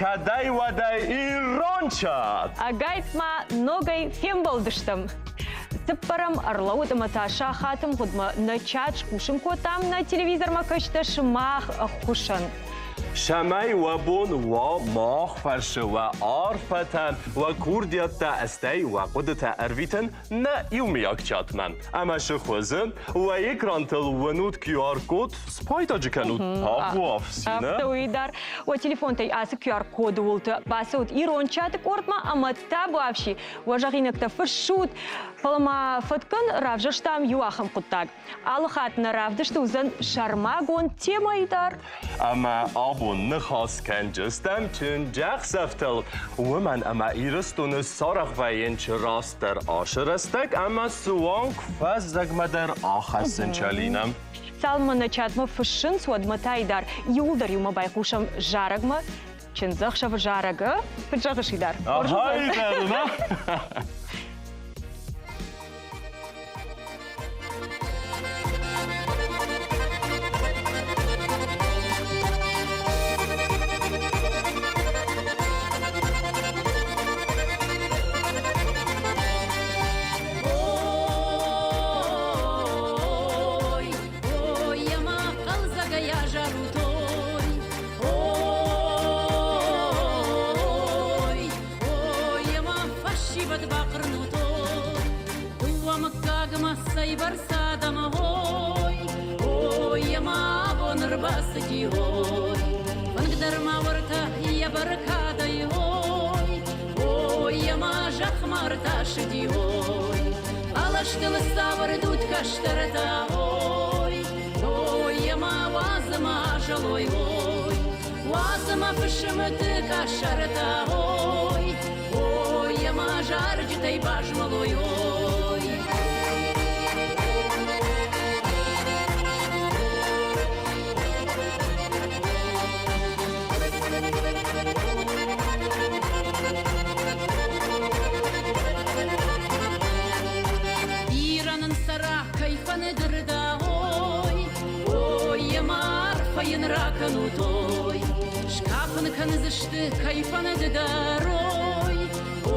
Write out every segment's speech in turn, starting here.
Кӕдӕй-уӕдӕй ирон чат! Ӕгайтма ногӕй фембӕлдыстӕм. Цыппӕрӕм ӕрлӕууыд ӕмӕ та сахаты мгъуыдмӕ нӕ чат скусын кодтам нӕ телевизормӕ кӕсгӕ сымах ӕххуысӕн. Цӕмӕй уӕ бон уа мах фӕрсы уӕ арфӕтӕ, уӕ курдиӕттӕ, стӕй уӕ хъуыдытӕ ӕрвитын нӕ иумиаг чатмӕ. Ӕмӕ сыхуызы уӕ экрантыл уынут QR-код, спайдаджы кӕнут табуафсинӕ. Афтӕ уый дӕр. Уӕ телефонтӕй ацы QR-коды уылты бацӕут ирон чаты къордмӕ ӕмӕ табуафси уӕ зӕгъинӕгтӕ фыссут. Фӕлӕ ма фӕткӕн равзӕрстам иу ахӕм хъуыддаг. Алы хатт нӕ равдысты уыдзӕн сӕрмагонд темӕйы дӕр. Ӕмӕ абон ныхас кӕнджыстӕм чындзӕхсӕвтыл, уымӕн ӕмӕ Ирыстоны сарӕх вӕййынч растдӕр ашы рӕстӕг ӕмӕ суанг фӕззӕгмӕ дӕр ахӕссын Чалинӕ. Цалынмӕ нӕ чатмӕ фыссынц, уӕдмӕ та дӕр иууылдӕр иумӕ байхъусӕм зарӕгмӕ, чындзӕхсӕвы зарӕг, куыд зӕгъыс, Идар? Ага, Идар, на? Ой, ой, ӕмӕ хъӕлдзӕгӕй азарут, ой, ой, ой, ӕмӕ фӕсивӕд бахъырнут, ой, дыууӕ мыггагмӕ цӕйбӕрц адӕм, ой, ой, ӕмӕ абон ӕрбацыди, ой, фынг дӕр ма уӕртӕ йӕ бӕркадӕй, ой, ой, ӕмӕ зӕхмӕ ӕртасыди, ой, бӕлӕстыл цавӕрдут кӕстӕртӕ, ой, ой, ӕмӕ уадз ӕмӕ азӕлой, ой, уадз ӕмӕ фысымты къӕсӕртӕ, ой, ой, ӕмӕ зарджытӕй базмӕлой, ой. Бирӕ нын цӕра, кӕй фӕныдырда, ой, ой, ӕмӕ арфӕ йын ракӕнут, ой. Скафын кӕндзысты, кӕй фӕныдыдӕр, ой,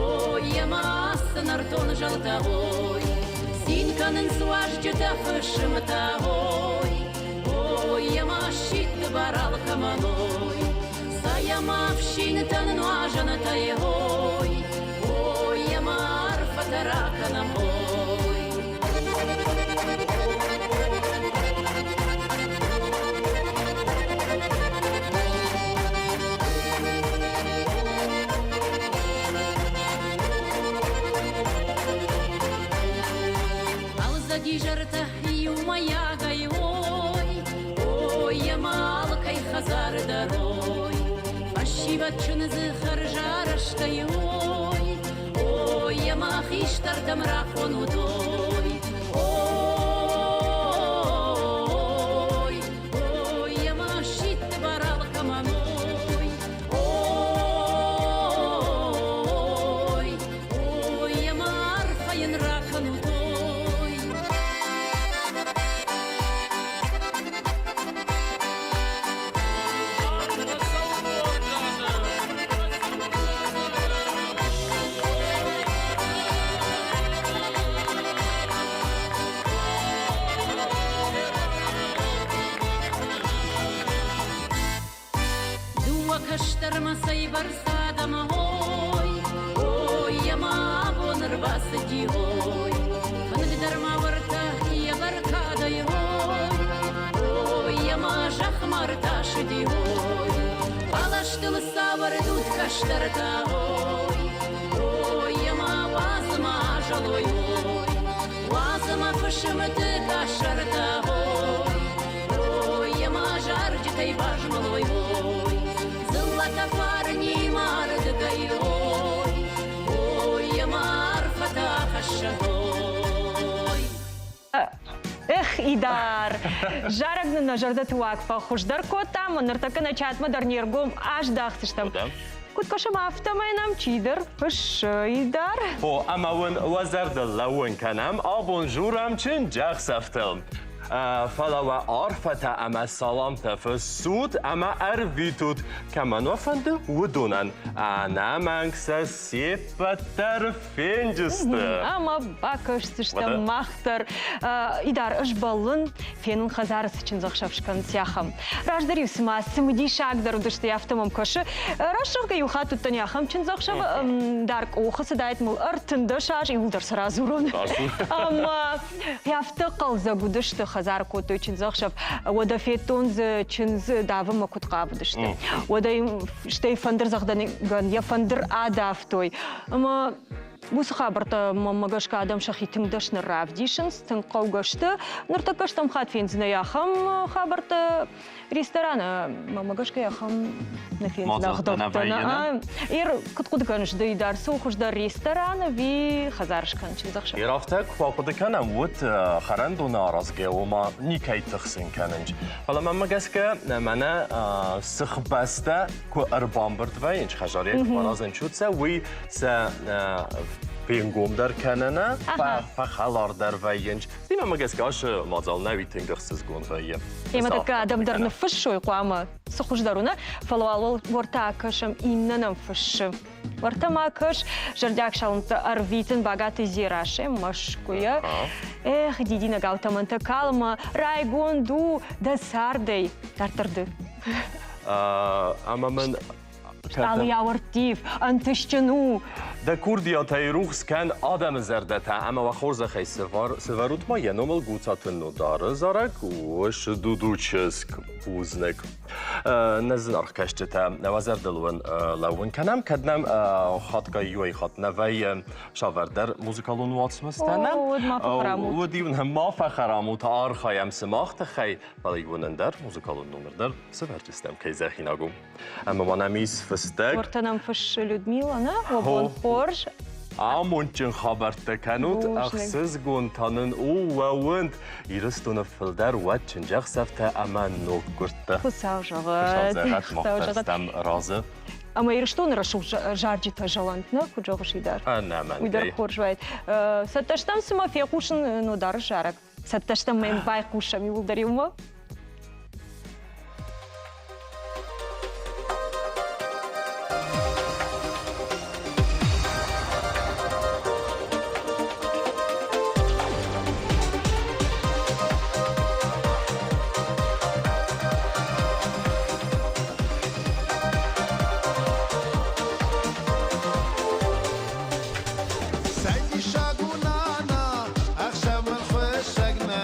ой, ӕмӕ ацы нӕртон зӕлтӕ, ой. Цин кӕнынц уазджытӕ, фысымтӕ, ой, ой, ӕмӕ сидты бар алкӕмӕн, ой. Цӕй ӕмӕ ӕфсинтӕн нуазӕнтӕ, ой, ой, ӕмӕ арфӕтӕ ракӕнӕм, ой. Хъӕлдзӕг изӕртӕ иумӕйагӕй, ой, ой, ӕмӕ алкӕй хӕдзары дӕр, ой, фӕсивӕд чындзы хӕрзарӕзтӕй, ой, ой, ӕмӕ хистӕртӕм рахонут, ой, ой, ой, ӕмӕ сидт бар алкӕмӕн, ой, ой, ой, ӕмӕ арфӕ йын ракӕнут, ой. Дыууӕ кӕстӕрмӕ цӕйбӕрц адӕм, ой, ой, ӕмӕ абон ӕрбацыди, ой, фынг дӕр ма уӕртӕ йӕ бӕркадӕй, ой, ой, ӕмӕ зӕхмӕ ӕртасыди, ой, бӕлӕстыл цавӕрдут кӕстӕртӕ, ой, ой, ӕмӕ уадз ма азӕлой, ой, уадз ӕмӕ фысымты къӕсӕртӕ, ой, Ой, ӕмӕ зарджытӕй базмӕлой, ой, дзыллӕтӕ фарнимӕ ардыгӕй, ой, ой, ӕмӕ арфӕтӕ хӕссӕг, ой. Эх, Идар, зарӕг нын нӕ зӕрдӕты уаг фӕхуыздӕр кодта, ӕмӕ ныртӕккӕ нӕ чатмӕ дӕр не ргом аздахдзыстӕм. Куыд кӕсӕм, афтӕмӕй нӕм чидӕр фыссы, Идар. О, ӕмӕ уын уӕ зӕрдыл лӕууын кӕнӕм, абон журам чындзӕхсӕвтыл. Фӕлӕ уӕ арфӕтӕ ӕмӕ саламтӕ фыссут ӕмӕ ӕрвитут, кӕмӕн уӕ фӕнды, уыдонӕн. Ӕнӕмӕнг сӕ се ппӕт дӕр фенджысты. Ӕмӕ бакӕсдзыстӕм мах дӕр. Идар, ӕз бӕллын, фенын хӕдзары цы чындзӕхсӕв скӕнынц, ахӕм. Раздӕр-иу цыма цымыдисагдӕр уыдысты, афтӕ мӕм кӕсы. Раст зӕгъгӕ, иу хатт уыдтӕн ахӕм чындзӕхсӕвы, дӕр къохы цыдаид мыл 13 аз, иууылдӕр сӕ радзурон. Ӕмӕ афтӕ хъӕлдзӕг уыдысты, хӕдзары кодтой чындзӕхсӕв. Уӕдӕ федтон дзы чындз давынмӕ куыд хъавыдысты. Уӕдӕ стӕй фӕндырдзӕгъдӕнгӕн йӕ фӕндыр адавтой. Ӕмӕ уыцы хабӕрттӕ мӕнмӕ гӕсгӕ адӕм сӕхи тынг дӕсны равдисынц, тынг хъӕугӕ сты. Ныртӕккӕ стӕм хатт фендзынӕ ахӕм хабӕрттӕ рестораны, мӕнмӕ гӕсгӕ ахӕм нӕ фендзынӕ ӕгъдӕуттӕ. Ир, куыд хъуыды кӕныс ды дӕр, цы у хуыздӕр ресторан ӕви хӕдзар скӕнын чындзӕхсӕв? Ир, афтӕ куы фӕхъуыды кӕнӕм, уӕд хӕрӕндоны аразгӕ, ома никӕй тыхсын кӕнынц. Фӕлӕ мӕнмӕ гӕсгӕ, мӕнӕ сыхбӕстӕ куы ӕрбамбырд вӕййынц, хӕдзарӕй куы фӕразынц, уӕд сӕ уый сӕ фенгомдӕр кӕнӕнӕ, фӕхӕлардӕр вӕййынц. Мӕ гӕсгӕ ацы мадзал нӕуи тынг ӕхсызгон вӕййы. Ӕмӕ тӕккӕ адӕм дӕр ныффыссой хъуамӕ, цы хуыздӕр у, нӕ? Фӕлӕ уал уӕртӕ кӕсӕм, иннӕ нӕм фыссы. Уӕртӕ ма кӕс, зӕрдиаг салӕмттӕ ӕрвитын Багаты Дзерассӕ Мӕскуыйӕ. Эх, дидинӕгау тӕмӕнтӕ калмӕ, райгонд у дӕ цардӕй. Дарддӕр ды. Ӕмӕ мын Стъалыйау ӕрттив, ӕнтыстджын у. Дӕ курдиатӕй рухс кӕн адӕмы зӕрдӕтӕ ӕмӕ уӕ хорзӕхӕй сывӕрут ма йӕ номыл Гуцаты Нодары зарӕг Ос Дуду чызг бузныг. Нӕ зынаргъ кӕсджытӕ, уӕ зӕрдыл уын лӕууын кӕнӕм, кӕд нӕм хатгай иуӕй хатт нӕ вӕййы цавӕрдӕр музыкалон уацмыстӕ нӕм. Уӕд ма фӕхӕрамут. Уӕд-иу нӕм ма фӕхӕрамут, архайӕм сымах тыххӕй, фӕлӕ-иу уын ӕндӕр музыкалон номыр дӕр сывӕрджыстӕм, кӕй зӕгъинаг у. Ӕмӕ ма нӕм ис фыстӕг. Уӕртӕ нӕм фыссы Людмила, нӕ? Уӕ бон хорз. Амондджын хабӕрттӕ кӕнут, ӕхсызгон та нын у уӕ уынд. Ирыстоны фылдӕр уӕд чындзӕхсӕвтӕ ӕмӕ ноггуырдтӕ. Хуыцау зӕгъӕд. Хуыцау зӕгъӕд, мах стӕм разы. Ӕмӕ Ирыстоны рӕсугъд зарджытӕ зӕлӕнт, нӕ, куыд зӕгъыс, уый дӕр. Ӕнӕмӕнгӕй. Уый дӕр хорз уаид. Цӕттӕ стӕм цымӕ фехъусын Нодары зарӕг. Цӕттӕ стӕм мӕм байхъусӕм иууылдӕр иумӕ. Цӕй диссаг у нана, ӕхсӕв мын хуыссӕг нӕй.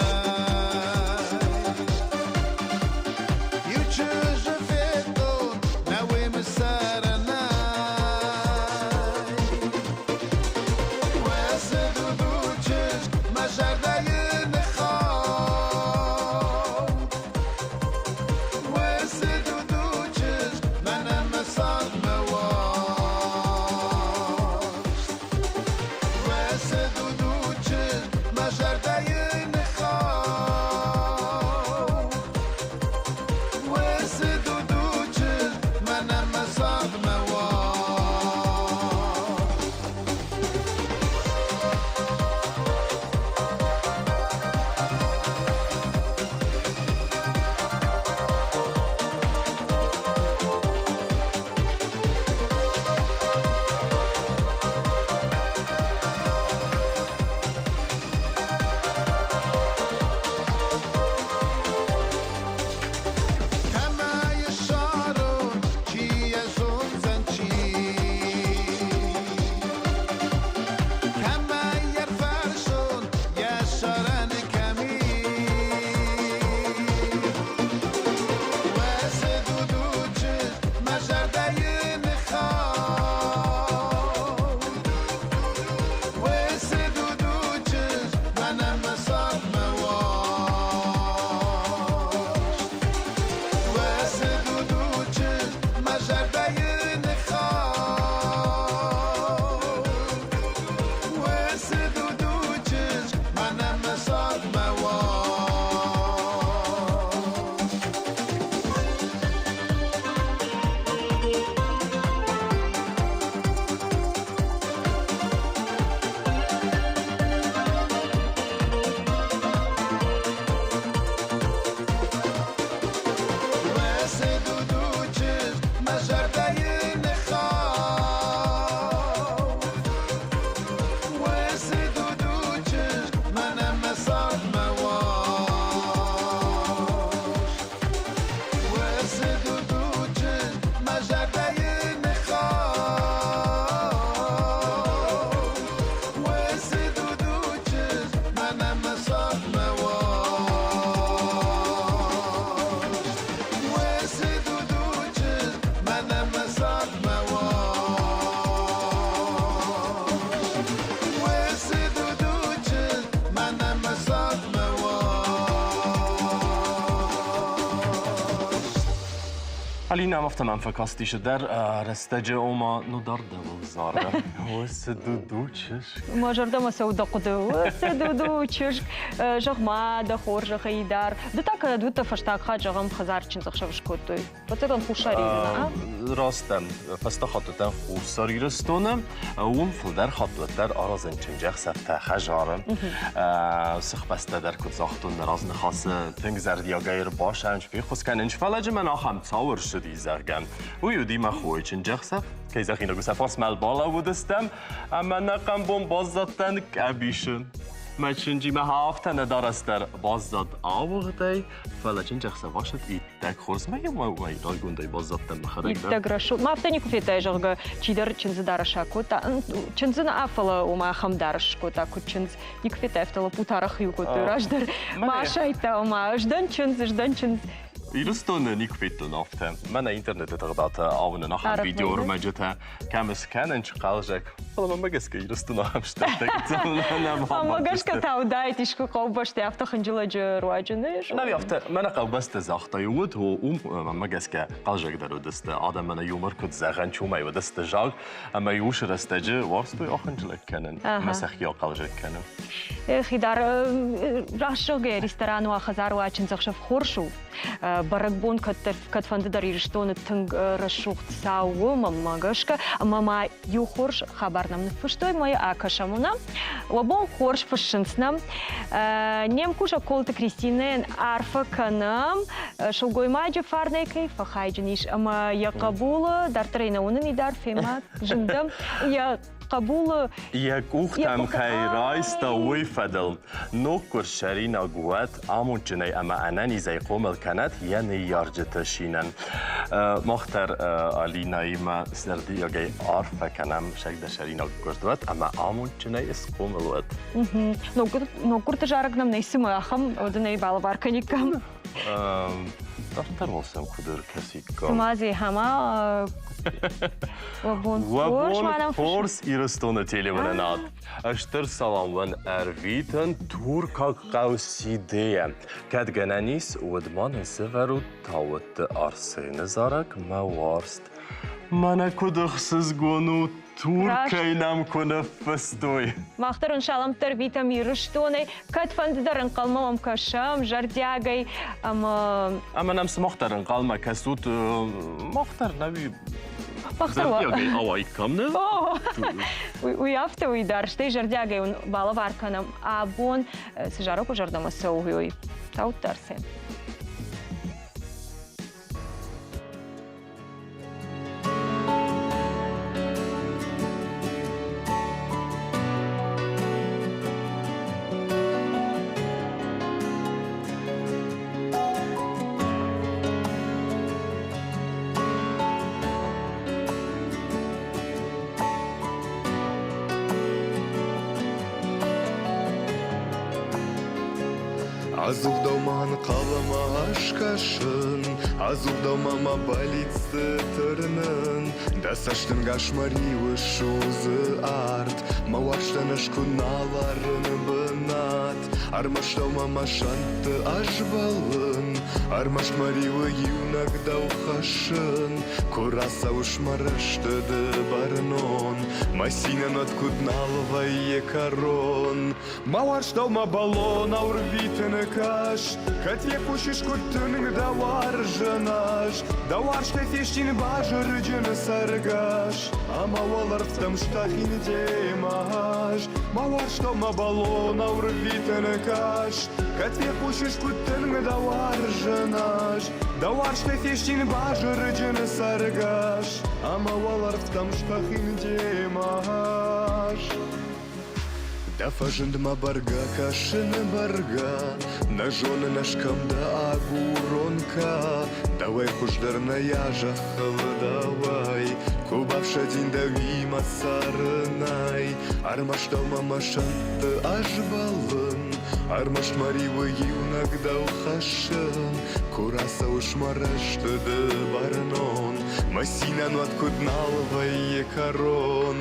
Алинӕ, афтӕ мӕм фӕкастис дӕр рӕстӕджы, ома, ну дардӕуыл зары. Уыцы дуду чызг. Мӕ зӕрдӕмӕ цӕуы дӕ хъуыды. Уыцы дуду чызг, зӕгъ-ма, дӕ хорзӕхӕй дӕр. Ды та кӕд уыдтӕ фӕстаг хатт, зӕгъӕм, хӕдзар чындзӕхсӕв скодтой? Фыццагӕн Хуссар Ирыстоны, а? Раст дӕн. Фӕстаг хатт уыдтӕн Хуссар Ирыстоны. Уым фылдӕр хатт уӕддӕр аразын чындзӕхсӕвтӕ хӕдзары. Сыхбӕстӕ дӕр куыд загътон, нӕ разныхасы тынг зӕрдиагӕй ӕрбасӕнч, феххуыс кӕнынч, фӕлӕ мӕн ахӕм цау ӕрцыди, зӕгъгӕ. Уый уыди мӕ хойы чындзӕхсӕв. Кӕй зӕгъинаг у, сӕ фарсмӕ балӕууыдыстӕм ӕмӕ нӕхъӕн бон баззадтӕн къӕбисы. Мӕ чынджимӕ афтӕ нӕ дарӕс дӕр баззад ауыгъдӕй, фӕлӕ чындзӕхсӕв ацыд Иттӕг хорз ма йӕм райгондӕй баззадтӕн мӕхӕдӕг дӕр. Иттӕг рӕсугъд. Ма афтӕ никуы федтай, зӕгъгӕ, чидӕр чындзы дарӕс акодта. Чындзы нӕ, фӕлӕ ома ахӕм дарӕс скодта, куыд чындз. Никуы федтай, афтӕ лӕппутӕ арӕх-иу кодтой раздӕр. Ма асайдта, ома ӕз дӕн чындз, ӕз дӕн чындз. Ирыстоны никуы федтон афтӕ. Мӕнӕ интернеты тыгъдады ауынын ахӕм видеоӕрмӕджытӕ, кӕм скӕнын хъӕлдзӕг. Фӕлӕ мӕмӕ гӕсгӕ Ирыстоны ахӕм стӕртӕ Мӕмӕ гӕсгӕ та уыдаид искуы хъӕубӕсты афтӕ хынджылӕджы руаджы нӕ Нӕ, афтӕ мӕнӕ хъӕубӕсты загътай уыд, уым мӕмӕ гӕсгӕ хъӕлдзӕгдӕр уыдысты. Адӕм мӕнӕ юмор куыд зӕгъӕн, чумӕй уыдысты заг, ӕмӕ иу рӕстӕджы уарзтой ахынджылӕг кӕнын ӕмӕ сӕхи ахъӕлдзӕг кӕнын. Хидар, раст зӕгъгӕйӕ, ресторан уа, хӕдзар уа, чындзӕхсӕв хорз у. Бӕрӕгбон кӕддӕр кӕдфӕнды дӕр Ирыстоны тынг рӕсугъд цау у, мӕнмӕ гӕсгӕ, ӕмӕ ма иу хорз хабар нӕм ныффыстой, мӕ акӕсӕм уынӕм. Уӕ бон хорз фыссынц нӕм. Не мкусӕг Колыты Кристинӕйӕн арфӕ кӕнӕм, сылгоймаджы фарнӕй кӕй фӕхайджын ис ӕмӕ йӕ хъӕбулы, дарддӕр ӕй нӕ уынын идар, фемӕ зындӕм, йӕ хъӕбулы Йӕ къухтӕм кӕй райста, уый фӕдыл ноггуырд сӕринаг уӕд амондджынӕй ӕмӕ ӕнӕнизӕй хъомыл кӕнӕд йӕ ныййарджыты шинӕн. Мах дӕр Алинӕимӕ зӕрдиагӕй арфӕ кӕнӕм сӕгдӕ сӕринаг гуырд уӕд ӕмӕ амондджынӕй схъомыл уӕд. Ноггуырды зарӕг нӕм нӕй цымӕ ахӕм, уӕд ын ӕй балӕвар кӕниккам. Дарддӕр уал сӕм куыд ӕркӕсиккам? Цыма дзы хӕма уӕ бон хорз Ирыстоны телеуынынад. Стыр салам уын ӕрвитын туркаг хъӕу Сидейӕ. Кӕд гӕнӕн ис, уӕд ма нын сӕвӕрут Тауытты Арсены зарӕг Мӕ уарзт. Мӕнӕ куыд ӕхсызгон у Туркӕй нӕм куы ныффыстой. Мах дӕр уын салӕмттӕ ӕрвитӕм Ирыстонӕй. Кӕдфӕнды дӕр ӕнхъӕлмӕ уӕм кӕсӕм зӕрдиагӕй ӕмӕ... Ӕмӕ нӕм сымах дӕр ӕнхъӕлмӕ кӕсут. Мах дӕр нӕуи зӕрдиагӕй ауаиккам, нӕ? Уый афтӕ уый дӕр, стӕй зӕрдиагӕй уын балӕвар кӕнӕм абон цы зарӕг уӕ зӕрдӕмӕ цӕуы, уый. Таут Арсен. Ӕдзух дӕумӕ ӕнхъӕлмӕ скӕсын, Ӕдзух дӕумӕ мӕ бӕллицты тырнын. Дӕ цӕстӕнгас мӕ риуы судзы арт, Мӕ уарзтӕн ӕз куы нал арын бынат. Ӕрмӕст дӕумӕ мӕ сӕнтты ӕз бӕллын, Ӕрмӕст мӕ риуы иунӕг дӕу хӕссын. Куы рацӕуыс мӕ рӕзты ды бӕрнон, Мӕ цинӕн уӕд куыд нал вӕййы кӕрон. Мӕ уарзтау мӕ бӕлонау рвитыны кӕс, Кӕд фехъусис, куыд тынг дӕ уарзын ӕз. Дӕ уарзтӕй фестин базырджын цӕргӕс, Ӕмӕ уӕлӕрвтӕм стӕхин демӕ ӕз. Мӕ уарзтау мӕ бӕлонау рвитыны кӕс, Кӕд фехъусис, куыд тынг дӕ уарзын ӕз. Дӕ уарзтӕй фестин базырджын цӕргӕс, Ӕмӕ уӕлӕрвтӕм стӕхин демӕ ӕз. Дӕ фӕзындмӕ бӕргӕ кӕсын бӕргӕ, Нӕ зонын ӕз кӕм дӕ агурон ка. Дӕуӕй хуыздӕр нӕй а зӕххыл дӕуӕй, Куы бафсӕдин дӕуимӕ цӕрынӕй. Ӕрмӕст дӕумӕ мӕ сӕнтты ӕз бӕллын, Ӕрмӕст мӕ риуы иунӕг дӕу хӕссын. Куы рацӕуыс мӕ рӕзты ды бӕрнон, Мӕ цинӕн уӕд куыд нал вӕййы. йӕ кӕрон.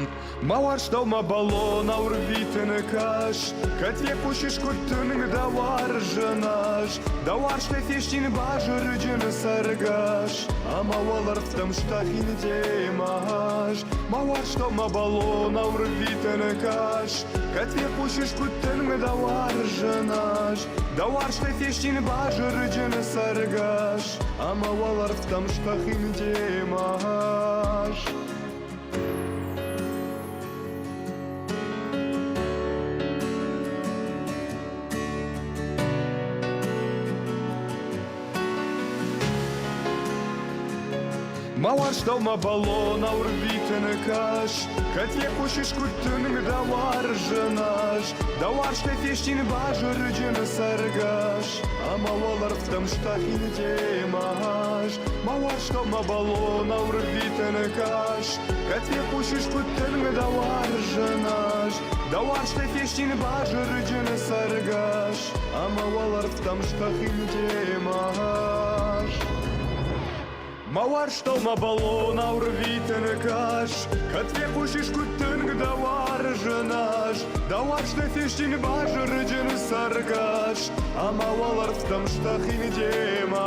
Мӕ уарзтау мӕ бӕлонау рвитыны кӕс, Кӕд фехъусис, куыд тынг дӕ уарзын ӕз. Дӕ уарзтӕй фестин базырджын цӕргӕс, Ӕмӕ уӕлӕрвтӕм стӕхин демӕ ӕз. Мӕ уарзтау мӕ бӕлонау рвитыны кӕс, Кӕд фехъусис, куыд тынг дӕ уарзын ӕз. Дӕ уарзтӕй фестин базырджын цӕргӕс, Ӕмӕ уӕлӕрвтӕм стӕхин демӕ ӕз. Мӕ уарзтау мӕ бӕлонау рвитыны кӕс, Кӕд фехъусис, куыд тынг дӕ уарзын ӕз. Дӕ уарзтӕй фестин базырджын цӕргӕс, Ӕмӕ уӕлӕрвтӕм стӕхин демӕ ӕз. Мӕ уарзтау мӕ бӕлонау рвитыны кӕс, Кӕд фехъусис, куыд тынг дӕ уарзын ӕз. Дӕ уарзтӕй фестин базырджын цӕргӕс, Ӕмӕ уӕлӕрвтӕм стӕхин демӕ ӕз. Мӕ уарзтау мӕ бӕлонау рвитыны кӕс, Кӕд фехъусис, куыд тынг дӕ уарзын ӕз. Дӕ уарзтӕй фестин базырджын цӕргӕс, Ӕмӕ уӕлӕрвтӕм стӕхин демӕ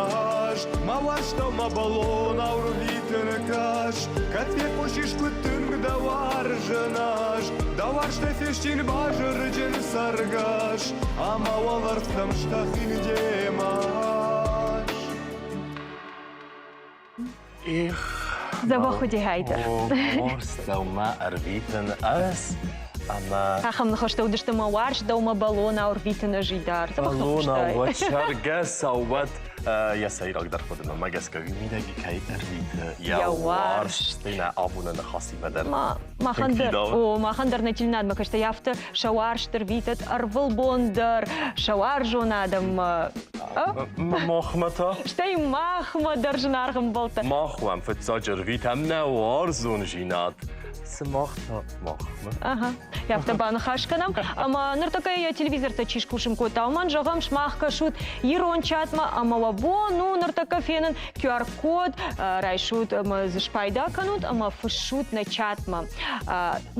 ӕз. Мӕ уарзтау мӕ бӕлонау рвитыны кӕс, Кӕд фехъусис, куыд тынг дӕ уарзын ӕз. Дӕ уарзтӕй фестин базырджын цӕргӕс, Ӕмӕ уӕлӕрвтӕм стӕхин демӕ ӕз. Их, Дзӕбӕх уыди хӕйдӕр. Хорз дӕумӕ ӕрвитын ӕз ӕмӕ Ахӕм ныхӕстӕ уыдысты мӕ уарзт дӕумӕ бӕлонау ӕрвитын ӕз идар. Дзӕбӕх Бӕлонау ныхъхъуыстай. уӕд цӕргӕсау уӕд йӕ сӕйрагдӕр хъуыдымӕ мӕ гӕсгӕ уый мидӕги кӕй ӕрвиты йӕ Йӕ уарзт нӕ абоны ныхасимӕ дӕр. Махӕн дӕр, о, махӕн дӕр нӕ телеуынадмӕ кӕстӕй афтӕ сӕ уарзт ӕрвитӕд ӕрвылбон дӕр сӕ уарзон адӕммӕ. Махмӕ та? Стӕй махмӕ дӕр зынаргъ ӕмбӕлттӕ. Мах уӕм фыццаджы ӕрвитӕм нӕ уарзондзинад. Сымах та махмӕ. Ага. Афтӕ баныхас кӕнӕм. Ӕмӕ ныртӕккӕ йӕ телевизортӕ чи скусын кодта, уымӕн зӕгъӕм, сымах кӕсут ирон чатмӕ ӕмӕ уӕ бон у ныртӕккӕ фенын QR-код райсут ӕмӕ дзы спайда кӕнут ӕмӕ фыссут нӕ чатмӕ.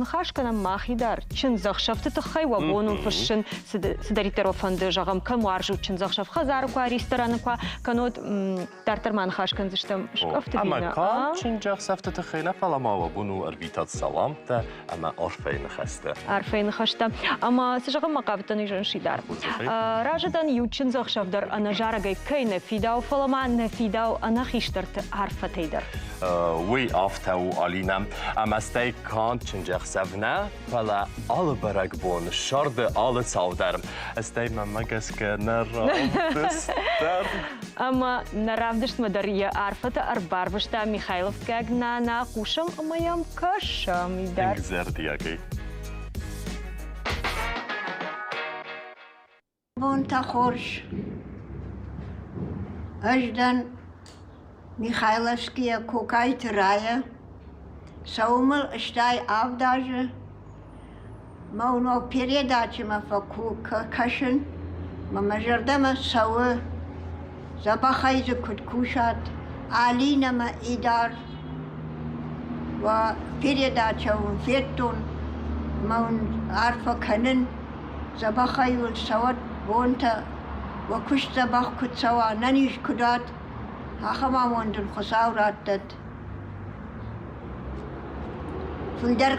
Ныхас кӕнӕм махи дӕр чындзӕхсӕвты тыххӕй уӕ бон у фыссын цыдӕриддӕр уӕ фӕнды, зӕгъӕм, кӕм уарзут чындзӕхсӕв хӕдзары куа, рестораны куа, кӕннод дарддӕр ма ныхас кӕндзыстӕм скъӕфты Ӕмӕ канд чындзӕхсӕвты тыххӕй нӕ, фӕлӕ ма уӕ бон у ӕрвитат саламтӕ ӕмӕ арфӕйы ныхӕстӕ. Арфӕйы ныхӕстӕ. Ӕмӕ цы зӕгъынмӕ хъавыдтӕн изӕрын Сидар? Разы дӕн иу чындзӕхсӕв дӕр ӕнӕзарӕгӕй кӕй нӕ фидауы, фӕлӕ ма нӕ фидауы ӕнӕхистӕрты арфӕтӕй дӕр. Уый афтӕ у, Алинӕ. Ӕмӕ стӕй канд чындзӕхсӕв нӕ, фӕлӕ алы бӕрӕгбон, сӕрды алы цау дӕр. Стӕй мӕнмӕ гӕсгӕ нӕ равдыст дӕр. Ӕмӕ нӕ равдыстмӕ дӕр йӕ арфӕтӕ ӕрбарвыста Михайловскӕг нана. Хъусӕм ӕмӕ йӕм кӕсӕм. Тынг зӕрдиагӕй. Бонтӕ хорз. Ӕз дӕн Михайловскийӕ Кокайты Рая. Цӕуы мыл 87 азы. Мӕ ног передачӕмӕ фӕкӕсын мӕ мӕ зӕрдӕмӕ цӕуы, дзӕбӕхӕй дзы куыд кусат, Алинӕмӕ Идар уӕ передачӕ уын федтон ӕмӕ уын арфӕ кӕнын, дзӕбӕхӕй уыл цӕуӕд бонтӕ, уӕ куыст дзӕбӕх куыд цӕуа, ӕнӕниз куыд уат, ахӕм амонд ын Хуыцау раттӕд. Фылдӕр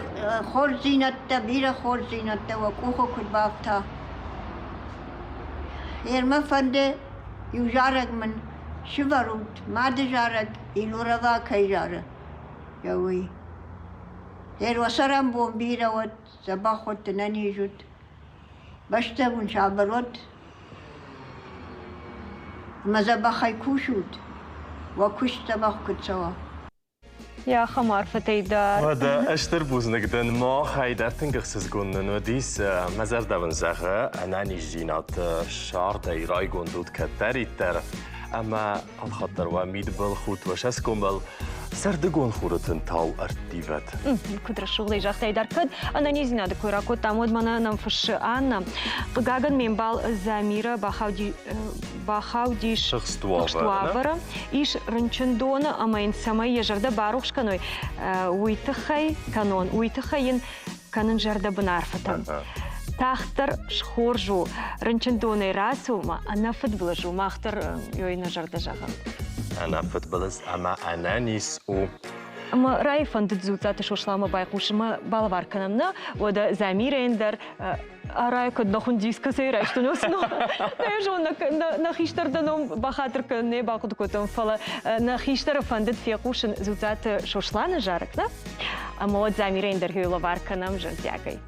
хорздзинӕдтӕ, бирӕ хорздзинӕдтӕ уӕ къухы куыд бафта. Гъер мӕ фӕнды иу зарӕг мын сывӕрут, мады зарӕг Илурова кӕй зары, йӕ уый. Гъер уӕ цӕрӕнбон бирӕ уӕд, дзӕбӕх уӕд, ӕнӕниз ут. Бӕстӕ уын сабыр уӕд ӕмӕ дзӕбӕхӕй кусут, уӕ куыст дзӕбӕх куыд цӕуа. Йӕ ахӕм арфӕтӕй дӕр. Уӕдӕ стыр бузныг дын махӕй дӕр тынг ӕхсызгон нын уыдис. Мӕ зӕрдӕ уын зӕгъы, ӕнӕниздзинад сӕрдӕй райгонд ут кӕддӕриддӕр ӕмӕ алхатт дӕр уӕ мидбылхудт уӕ цӕсгомыл. Сӕрдыгон хуры тынтау ӕрттивӕд. Куыд рӕсугъдӕй загътай дӕр, кӕд ӕнӕниздзинады кой ракодтам, уӕд мӕнӕ нӕм фыссы Анна. Хъыгагӕн ме мбал Замира бахаудис тыхст уавӕры. Ис рынчындоны ӕмӕ йын цӕмӕй йӕ зӕрдӕ барухс кӕной, уый тыххӕй кӕнон, уый тыххӕй йын кӕнын зӕрдӕбын арфӕтӕ. Тагъддӕр схорз у, рынчындонӕй рацу ма ӕнӕфыдбылыз у, мах дӕр ёй нӕ зӕрдӕ зӕгъӕм. Ӕнӕфыдбылыз ӕмӕ ӕнӕниз у. Ӕмӕ райы фӕндыд Дзуццаты Сосланмӕ байхъусын ма балӕвар кӕнӕм нӕ, уӕдӕ Замирӕйӕн дӕр арайы куыд нӕ хуындис, кӕцӕй райстон уыцы ном. Нӕ зон, нӕ хистӕр дӕ ном бахатыр кӕн, нӕ бахъуыды кодтон, фӕлӕ нӕ хистӕры фӕндыд фехъусын Дзуццаты Сосланы зарӕг, нӕ? Ӕмӕ уӕд Замирӕйӕн дӕр лӕвар кӕнӕм зӕрдиагӕй.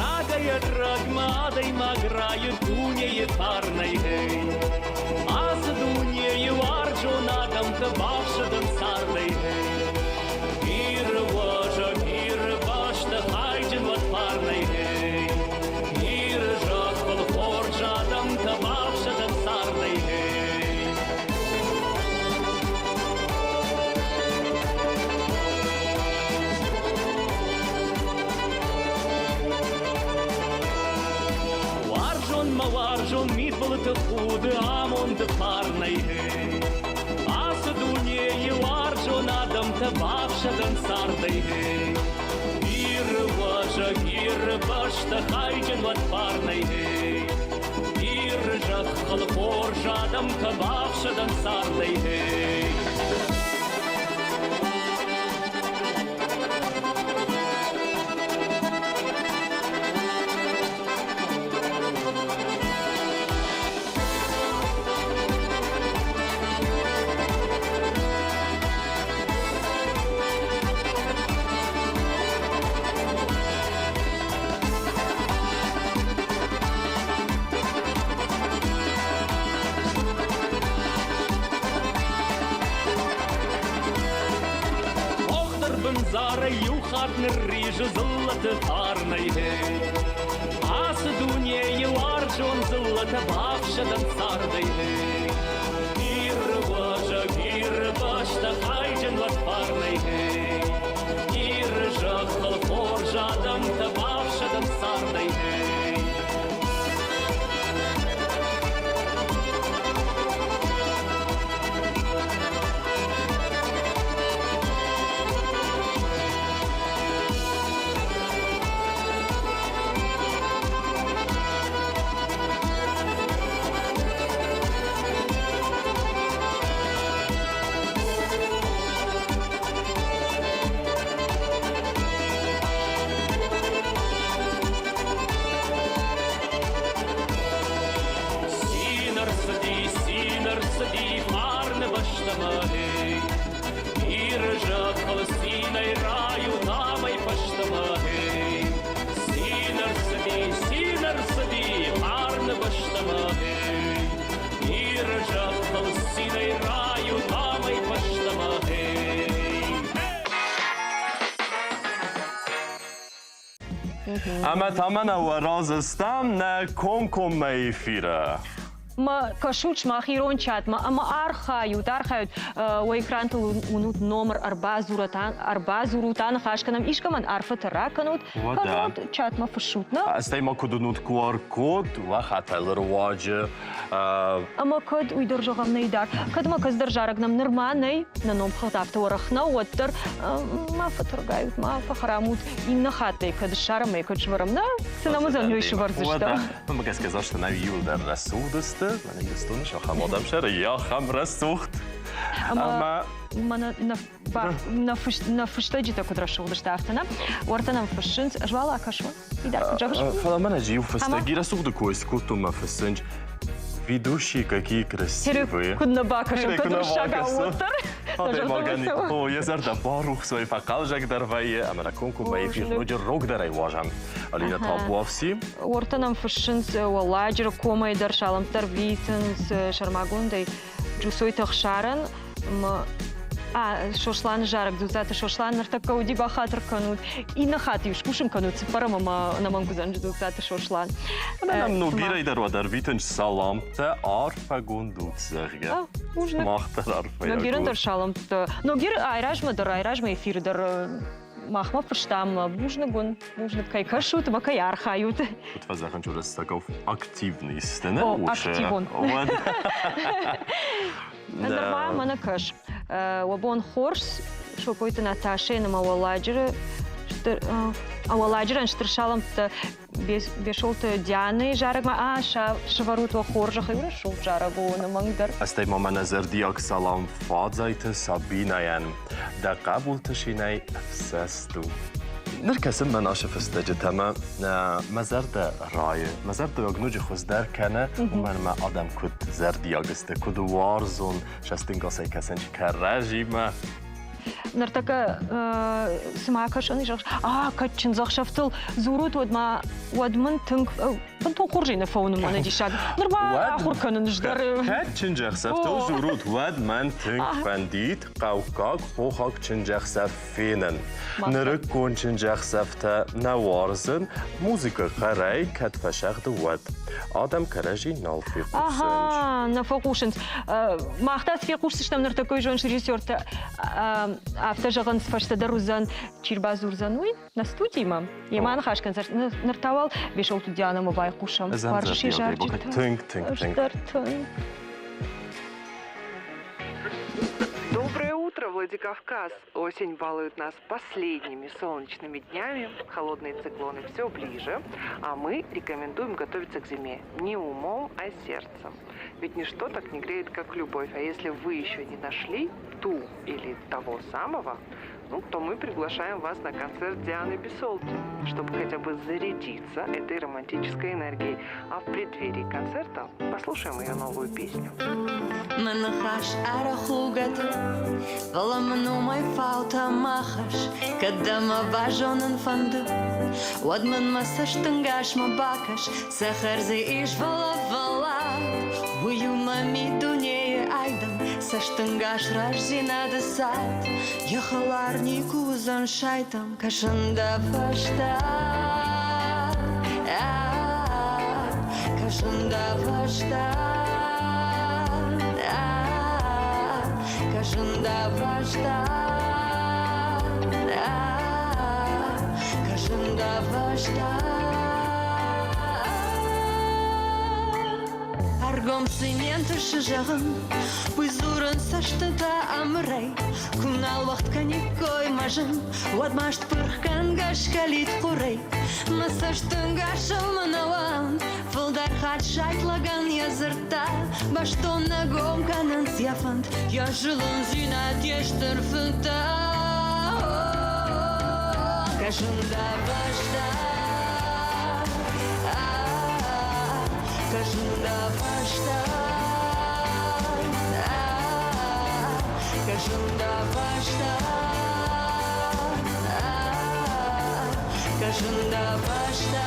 Рагӕй-ӕрӕгмӕ адӕймаг райы дунейы фарнӕй, гъей. Ацы дунейы уарзон адӕмтӕ бафсӕдӕн цардӕй, гъей. Иры уазӕг, Иры бӕстӕ хайджын уӕд фарнӕй, гъей. Иры зӕххыл хорз адӕмтӕ бафсӕдӕн цардӕй, гъей. Уарзон мӕ уарзон мидбылты худы амонды фарнӕй. Ацы дунейы уарзон адӕмтӕ бафсӕдӕн цардӕй. Иры уазӕг, Иры бӕстӕ хайджын уӕд фарнӕй. Иры зӕххыл хорз адӕмтӕ бафсӕдӕн цардӕй. Охтыр бындзарӕй иу хатт нырризы дзыллӕты фарнӕй. Ацы дунейы уарзон дзыллӕтӕ бафсӕдӕн цардӕй. Иры уазӕг, Иры бӕстӕ хайджын уӕд фарнӕй. Иры зӕххыл хорз адӕмтӕ бафсӕдӕн цардӕй. Цин ӕрцыди, цин ӕрцыди фарны бӕстӕмӕ, эй. Иры зӕххыл цинӕй райут амӕй фӕстӕмӕ, эй. Цин ӕрцыди, цин ӕрцыди фарны бӕстӕмӕ, эй. Иры зӕххыл цинӕй райут амӕй фӕстӕмӕ, эй. Ӕмӕ та мӕнӕ уӕ разы стӕм нӕ комкоммӕ эфиры. Ма кӕсут сымах ирон чатмӕ ӕмӕ архайут, архайут. Уӕ экрантыл уынут номыр ӕрбадзурут, ӕрбадзурут, аныхас кӕнӕм, искӕмӕн арфӕтӕ ракӕнут, кӕнут чатмӕ фыссут, нӕ? Стӕй ма куыд уынут QR-код уӕ хӕтӕлы руаджы. Ӕмӕ кӕд уый дӕр зӕгъӕм нӕй дӕр, кӕд ма кӕцыдӕр зарӕг нӕм нырма нӕй, нӕ номхыгъд афтӕ уӕрӕх нӕу, уӕддӕр ма фӕтӕргайут, ма фӕхӕрам ут, иннӕ хаттӕй кӕд ссарӕм ӕй, кӕд сывӕрӕм, нӕ, цы нӕм уыдзӕн, уый сывӕрдзыстӕм. Мӕнмӕ гӕсгӕ застӕ нӕ иуылдӕр рӕсугъд сты, мӕнӕ Ирыстоны сахам адӕм сӕр ахӕм рӕсугъд. Ӕмӕ мӕнӕ нӕ фыстӕджытӕ куыд рӕсугъд сты, афтӕ нӕ? Уӕртӕ нӕм фыссынц, ӕз уал акӕсон. Фӕлӕ мӕнӕ иу фыстӕги рӕсугъды кой скодтон мӕ фыссынч. Ведущие какие красивые. Куыд нӕ бакӕсӕм, кӕд уырыссагау уӕддӕр. Адӕймагӕн о, йӕ зӕрдӕ барухс вӕййы, фӕхъӕлзӕгдӕр вӕййы ӕмӕ нӕ комкоммӕ эфир ноджы рогдӕрӕй уазӕм. Алинӕ Табуафси. Уортӕ нӕм фыссынц Уӕлладжыры комӕй дӕр, салӕмттӕ рвитынц сӕрмагондӕй Джусойты Ӕхсарӕн ӕмӕ Сосланы зарӕг Дзуццаты Сослан ныртӕккӕ уыди, бахатыр кӕнут. Иннӕ хатт-иу скусын кӕнут цыппӕрӕм ӕмӕ ӕнӕмӕнг уыдзӕн Дзуццаты Сослан. Ӕмӕ нӕм Ногирӕй дӕр уӕд ӕрвитынц саламтӕ, арфӕгонд ут, зӕгъгӕ. Бузныг. Мах дӕр арфӕйаг Ногирӕн дӕр саламттӕ. Ногир айразмӕ дӕр, айразмӕ эфиры дӕр махмӕ фыстам бузныг уын, бузныг кӕй кӕсут ӕмӕ кӕй архайут. Куыд фӕзӕгъынц уырыссагау активный сты, нӕ? О, активон. Уӕд Нырма мӕнӕ кӕс. Уӕ бон хорз, Сопойты Наташӕйы ӕмӕ Уӕлладжыры стыр Уӕлладжырӕн стыр салӕмттӕ Бесолты Дианӕйы зарӕгмӕ а сӕвӕрут уӕ хорзӕхӕй рӕсугъд зарӕг у ӕнӕмӕнгдӕр. Стӕй ма мӕнӕ зӕрдиаг салам Фадзайты Сабинӕйӕн. Дӕ хъӕбулты шинӕй ӕфсӕст у. Ныр кӕсын мӕн ацы фыстӕджытӕ ӕмӕ мӕ зӕрдӕ райы. Мӕ зӕрдӕ ноджы хуыздӕр кӕны, уымӕн ӕмӕ адӕм куыд зӕрдиаг сты, куыд уарзон сӕстынгасӕй кӕсынц кӕрӕдзимӕ. Ныртӕккӕ цыма кӕсын ис, а, кӕд чындзӕхсӕвтыл дзурут, уӕд ма уӕд мын тынг бынтон хорзӕй нӕ фӕуыны мӕнӕ диссаг. Ныр ма ахуыр кӕнын ӕз дӕр. Кӕд чындзӕхсӕвтыл дзурут, уӕд мӕн тынг фӕндид хъӕуккаг хохаг чындзӕхсӕв фенын. Нырыккон чындзӕхсӕвтӕ нӕ уарзын, музыкӕ хъӕрӕй кӕд фӕсӕгъды, уӕд. Адӕм кӕрӕдзи нал фехъусынц. Ага, нӕ фӕхъусынц. Мах та цы фехъусдзыстӕм ныртӕккӕйы зоныс режиссертӕ афтӕ зӕгъынц, фӕстӕдӕр уыдзӕн, чи рбадзурдзӕн, уый нӕ студимӕ. Йемӕ ныхас кӕндзӕн. Ныр та уал Бесолты Дианӕмӕ байхъусӕм. Уарзыс йӕ зарджытӕ? Тынг, тынг, тынг. Тынг. Доброе утро, Владикавказ! Осень балует нас последними солнечными днями, холодные циклоны все ближе, а мы рекомендуем готовиться к зиме не умом, а сердцем. Ведь ничто так не греет, как любовь. А если вы еще не нашли ту или того самого, ну, то мы приглашаем вас на концерт Дианы Бесолти, чтобы хотя бы зарядиться этой романтической энергией. А в преддверии концерта послушаем ее новую песню. Мӕ ныхас арӕх у гӕды, фӕлӕ мын уымӕй фаутӕ ма хӕсс. Кӕд дӕ мӕ базонын фӕнды, уӕд мын мӕ цӕстӕнгасмӕ бакӕс. Цӕхӕр дзы ис, фӕлӕ фӕллад, уый у мӕ миддунейы айдӕн. Цӕстӕнгас рӕстдзинады цад, йӕ хӕлар никуы уыдзӕн сайтан. Кӕсын дӕ фӕстӕ. Кӕсын дӕ фӕстӕ. Кӕсын дӕ фӕстӕ. Кӕсын дӕ фӕстӕ. Ӕргом цементы цы зӕгъын, уый дзурын цӕстытӕ ӕмырӕй. Куы нал уӕгъд кӕниккой мӕ зын, уӕд маст пырхгӕнгӕ скӕлид хъуырӕй. Мӕ цӕстӕнгасыл мын ӕууӕнд, фылдӕр хатт сайд лӕгӕн йӕ дзырдтӕ бӕстон нӕ гом кӕнынц йӕ фӕнд, йӕ зылындзинад йе стыр фынтӕ. Кӕсын дӕ фӕстӕ. Кӕсын дӕ фӕстӕ. Кӕсын дӕ фӕстӕ. Кӕсын дӕ фӕстӕ.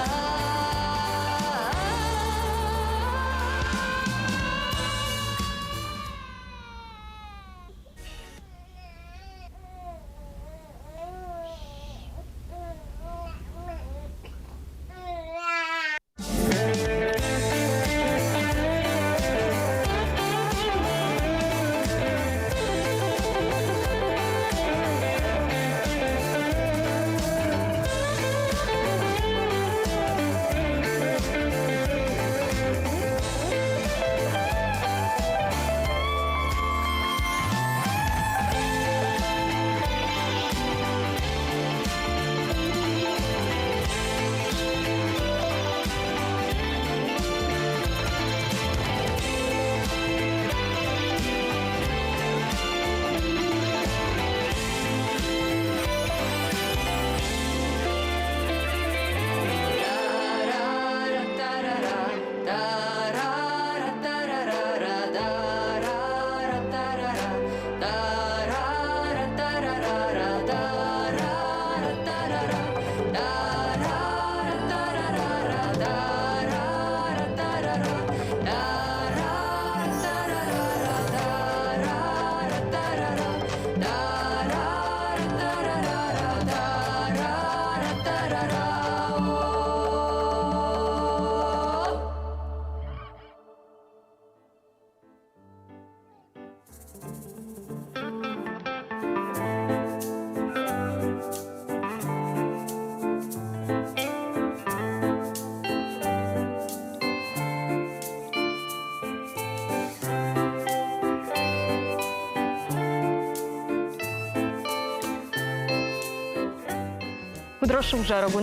Куыд рӕсугъд зарӕг у,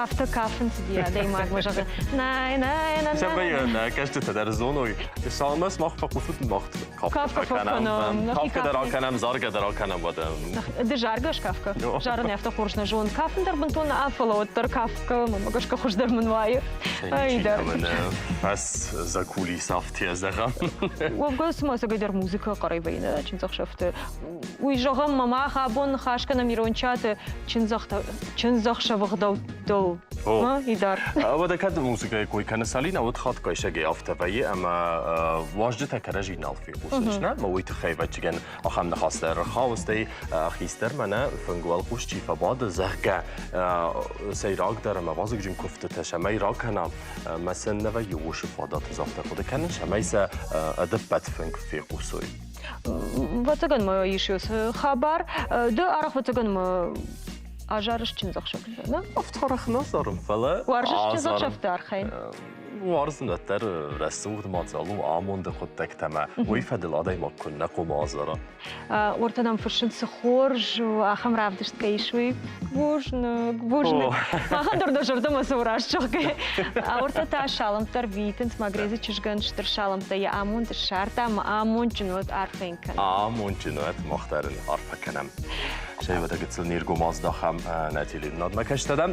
афтӕ кафын цыди адӕймагмӕ, зӕгъы, най най най. Цӕмӕй нӕ кӕстытӕ дӕр зоной, цалынмӕ сымах фӕхъусут, мах кафгӕ фӕкӕнӕм. Кафгӕ дӕр акӕнӕм, заргӕ дӕр акӕнӕм, уӕдӕ. Ды заргӕ скафгӕ? Зарын афтӕ хорз нӕ зонын. Кафын дӕр бынтон нӕ, фӕлӕ уӕддӕр кафгӕ, мӕнмӕ гӕсгӕ хуыздӕр мын уайы. Ай дӕр. Фӕс за кулисафтӕ зӕгъӕм. Уӕвгӕ цыма ӕцӕгӕйдӕр музыкӕ хъӕрӕй вӕййы нӕ чындзӕхсӕвты. Уый зӕгъӕм, мӕ мах абон ныхас кӕнӕм ирон чаты чындзӕхсӕвы гъдӕуттыл. Идар. Уӕдӕ кӕд музыкӕйы кой кӕны Салина, уӕд хатгай сӕгӕй афтӕ вӕййы, ӕмӕ уазджытӕ кӕрӕдзи нал фехъусынц, нӕ? Ӕмӕ уый тыххӕй, ӕвӕццӕгӕн, ахӕм ныхӕстӕ ӕрхауы, стӕй хистӕр мӕнӕ фынгуӕлхъус чи фӕбады, зӕгъгӕ, сӕйрагдӕр ӕмӕ вазыгджын куывдтытӕ цӕмӕй ракӕна, мӕ сӕ нӕ вӕййы уыцы фадат, афтӕ хъуыды кӕнын, цӕмӕй сӕ ӕдӕппӕт фынг фехъусой. Ӕвӕццӕгӕн ма ис уыцы хабар. Ды арӕх ӕвӕццӕгӕн ма азарыс чындзӕхсӕвтӕ, нӕ? Афтӕ арӕх нӕ зарын, фӕлӕ Уарзыс чындзӕхсӕвты архайын? Уарзын уӕддӕр рӕсугъд мадзал у амонды хъуыддӕгтӕ ӕмӕ уый фӕдыл адӕймаг куыннӕ хъуамӕ азара. Уӕртӕ нӕм фыссынц, цы хорз у, ахӕм равдыст кӕй ис, уый. Бузныг, бузныг. Махӕн дӕр дӕ зӕрдӕмӕ цӕуы раст зӕгъгӕ. Уӕртӕ та салӕмттӕ рвитынц Магрезы чызгӕн стыр салӕмттӕ йӕ амонд ссардта ӕмӕ амондджын уӕд арфӕ йын кӕнӕм. Амондджын уӕд, мах дӕр ын арфӕ кӕнӕм. Стӕй уӕдӕ гыццыл не ргом аздахӕм нӕ телеуынынадмӕ кӕстӕрӕм.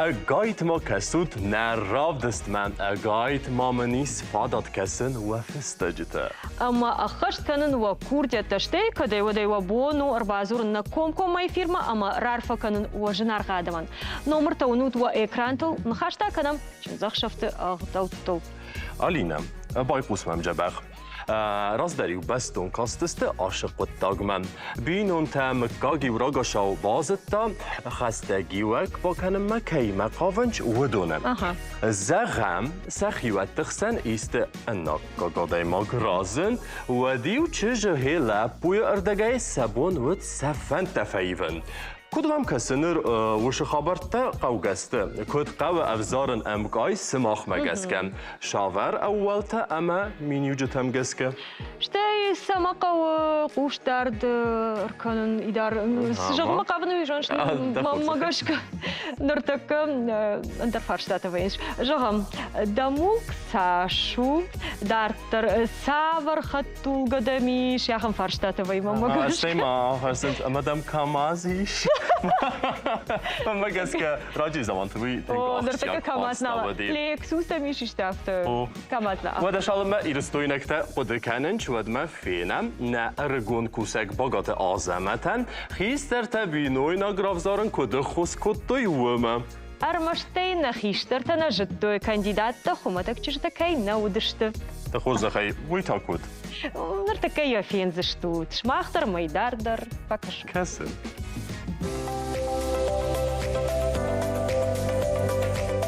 Ӕгайтма кӕсут нӕ равдыстмӕ, ӕгайтма мын ис фадат кӕсын уӕ фыстӕджытӕ. Ӕмӕ ӕххӕст кӕнын уӕ курдиӕттӕ, стӕй кӕдӕй-уӕдӕй уӕ бон у ӕрбадзурын нӕ комкоммӕ эфирмӕ ӕмӕ раарфӕ кӕнын уӕ зынаргъ адӕмӕн. Номыртӕ уынут уӕ экрантыл, ныхас та кӕнӕм чындзӕхсӕвты ӕгъдӕуттыл. Алинӕ, байхъус мӕм дзӕбӕх. Раздӕр-иу бӕстон кастысты ашы хъуыддагмӕ. Бинонтӕ мыггаг-иу рагацау базыдта, хӕстӕгиуӕг бакӕнынмӕ кӕимӕ хъавынц, уыдоны. Зӕгъӕм, сӕ хиуӕтты хсӕн исты ӕнаккаг адӕймаг разынд, уӕд-иу чызджы гъе лӕппуйы ӕрдӕгӕй сӕ бон уыд сӕ фӕндтӕ фӕивын. Куыд уӕм кӕсы ныр уыцы хабӕрттӕ хъӕугӕ сты? Куыд хъӕуы ӕвзарын ӕмкъай сымахмӕ гӕсгӕ? Цавӕр ӕууӕлтӕ ӕмӕ миниуджытӕм гӕсгӕ? Стӕй цӕмӕ хъӕуы хъусдард ӕркӕнын идар? Цы зӕгъынмӕ хъавын, уый зоныс, мӕнмӕ гӕсгӕ ныртӕккӕ ӕндӕр фарстатӕ вӕййынц. Зӕгъӕм, дӕ мулк цас у? Дарддӕр цавӕр хӕдтулгӕ дӕм ис? Ахӕм фарстатӕ вӕййы мӕнмӕ гӕсгӕ. Стӕй ма фӕрсынц, ӕмӕ дӕм КАМАЗ ис? Мӕнмӕ гӕсгӕ раджы заманты уый тынг ахсджиаг фарста уыди. Лексус дӕм ис исты афтӕ? Камаз нӕ. Уӕдӕ цалынмӕ ирыстойнӕгтӕ хъуыды кӕнынц, уӕдмӕ фенӕм нӕ ӕрыгон кусӕг Багаты Азӕмӕтӕн хистӕртӕ бинойнаг равзарын куыд ӕххуыс кодтой, уымӕ. Ӕрмӕстӕй нӕ хистӕртӕ нӕ зыдтой, кандидаттӕ хуымӕтӕг чызджытӕ кӕй нӕ уыдысты. Дӕ хорзӕхӕй, уый та куыд? Ныртӕккӕ йӕ фендзыстут. Сымах дӕр мӕйдар дӕр фӕкӕсут. Кӕсын.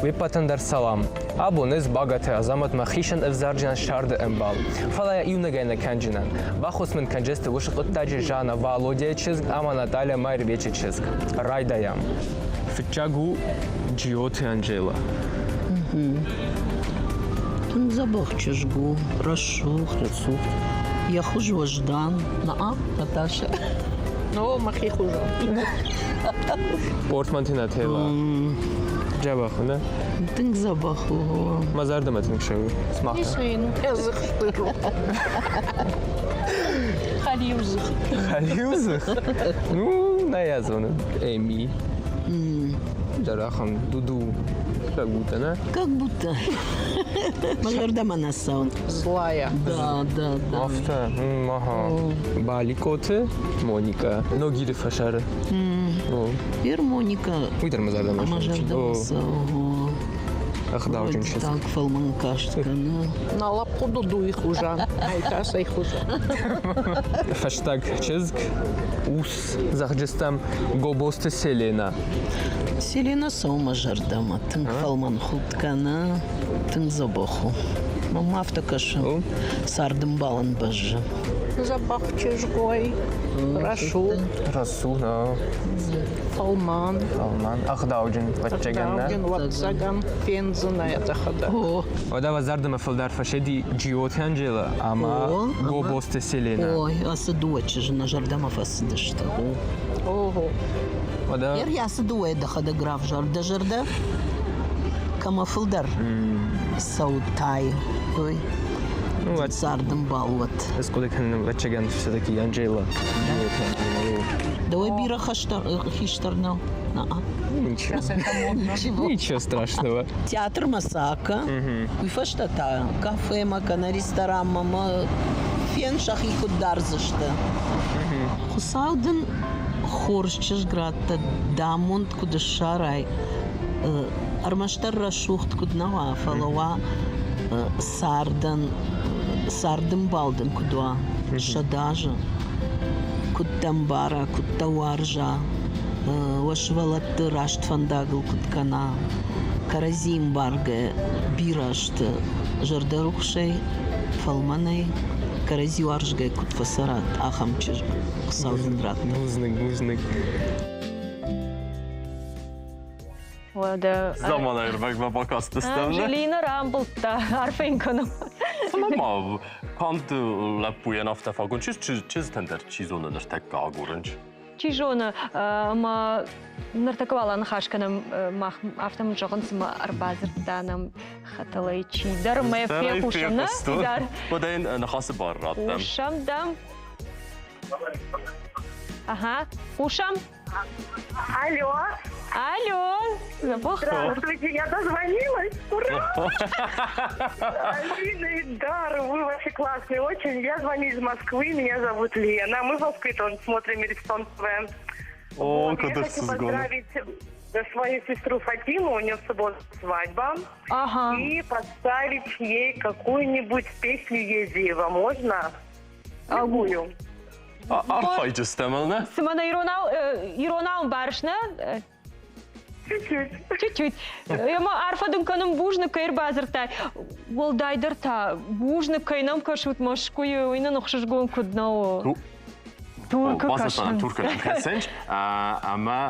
Уе ппӕтӕн дӕр салам. Абон ӕз Багаты Азӕмӕтмӕ хицӕн ӕвзарджынӕн сӕрды ӕмбал. Фӕлӕ йӕ иунӕгӕй нӕ кӕнджынӕн. Баххуыс мын кӕнджысты уыцы хъуыддаджы Жанна Валодяйы чызг ӕмӕ Наталья Майрбечы чызг. Райдайӕм. Фыццаг у Джиоты Анжела. Тынг дзӕбӕх чызг у, рӕсугъд. Рӕсугъд. Йӕ хуыз уӕздан. На, Наташа. О, мӕхи хуызӕн. Портманты Нателла. Дзӕбӕх у, нӕ? Тынг дзӕбӕх у. Мӕ зӕрдӕмӕ тынг цӕуы. Смах Ӕдзых стыр у. Хӕлиудзых. Хӕлиудзых? Ну, нӕ йӕ зонын. Эми. Дӕр ахӕм дуду как будто, нӕ? Как будто. Мӕ зӕрдӕмӕ нӕ цӕуы. Злая. Да, да, да. Афтӕ, ага. Баликоты Моника. Ногиры фӕсӕры. Ир Моника. Уый дӕр мӕ зӕрдӕмӕ Мӕ зӕрдӕмӕ цӕуы. Ӕгъдауджын чызг. Так фӕлмӕн каст кӕны. На лапку Дудуйы хуызӕн. Ай та цӕй хуызӕн. Фӕстаг чызг, ус, зӕгъджыстӕм, Гобозты Селена. Селена цӕуы мӕ зӕрдӕмӕ. Тынг фӕлмӕн худт кӕны, тынг дзӕбӕх у. Мӕнмӕ афтӕ кӕсы, цардӕмбалӕн бӕззы. Дзӕбӕх чызг ой, рӕсугъд. Рӕсугъд, Фӕлмӕн. Фӕлмӕн. Ӕгъдауджын, ӕвӕццӕгӕн, нӕ? Ӕгъдауджын, ӕвӕццӕгӕн, фендзынӕ дӕхӕдӕг. Уӕдӕ уӕ зӕрдӕмӕ фылдӕр фӕседи Джиоты Анджела ӕмӕ Гобозты Селена. Ой, ацы дыууӕ чызджы нӕ зӕрдӕмӕ фӕцыдысты. Ого. Уӕдӕ Ер ацы дыууӕйы дӕхӕдӕг равзар дӕ зӕрдӕ кӕмӕ фылдӕр цӕутай, ой. Ну, цардӕмбал уӕд. Ӕз хъуыды кӕнын, ӕвӕццӕгӕн, все-таки Анджела. Джиоты Анджела. Дӕуӕй бирӕ хистӕр нӕу? Ничего. Ничего страшного. Театр Масака, уый фӕстӕ та кафемӕ кӕнӕ ресторанмӕ мӕ фен сӕхи куыд дардзысты. Хуыцау дын хорз чызг радта, дӕ амонд куыд ссарай, ӕрмӕстдӕр рӕсугъд куыд нӕ уа, фӕлӕ уа цардӕн, цардӕмбал дын куыд уа, 100 азы, куыд дӕ мбара, куыд дӕ уарза, уӕ сывӕллӕтты раст фӕндагыл куыд кӕна, кӕрӕдзи ӕмбаргӕ бирӕ сты зӕрдӕрухсӕй, фӕлмӕнӕй, кӕрӕдзи уарзгӕ куыд фӕцӕрат, ахӕм чызг Хуыцау дын радта. Бузныг, бузныг. Уӕдӕ Заманайы ӕрмӕгмӕ бакастыстӕм. Анжелина рамбылдта, арфӕ йын кӕнӕм. Цымӕ ма канд лӕппуйӕн афтӕ фагон чызджытӕн дӕр чи зоны ныртӕккӕ агурынч? Чи зоны, ӕмӕ ныртӕккӕ уал аныхас кӕнӕм мах афтӕ мын зӕгъын, цыма ӕрбадзырдта нӕм хӕтӕлӕй чидӕр мӕ фехъусӕм, нӕ? Фидар. Уӕдӕ йын ныхасы бар раттӕм. Хъусӕм дӕм. Ага, хъусӕм. Алло. Алло. Здравствуйте, я дозвонилась. Ура! Алина и Дар, вы вообще классные очень. Я звоню из Москвы, меня зовут Лена. Мы в Москве тоже смотрим Иристон ТВ. О, Вот, я хочу поздравить свою сестру Фатиму, у нее в субботу свадьба. Ага. И поставить ей какую-нибудь песню Езиева. Можно? Любую. Архайджыстӕм, нӕ? Цымӕ нӕ иронау, иронау ӕмбарыс, нӕ? Чуть-чуть. Чуть-чуть. Ӕмӕ арфӕ дын кӕнын бузныг, кӕй ӕрбадзырдтай. Уӕлдайдӕр та бузныг, кӕй нӕм кӕсут Мӕскуыйы, уый нын ӕхсызгон куыд нӕ у. Туркы кӕсынц. Туркы кӕсынц ӕмӕ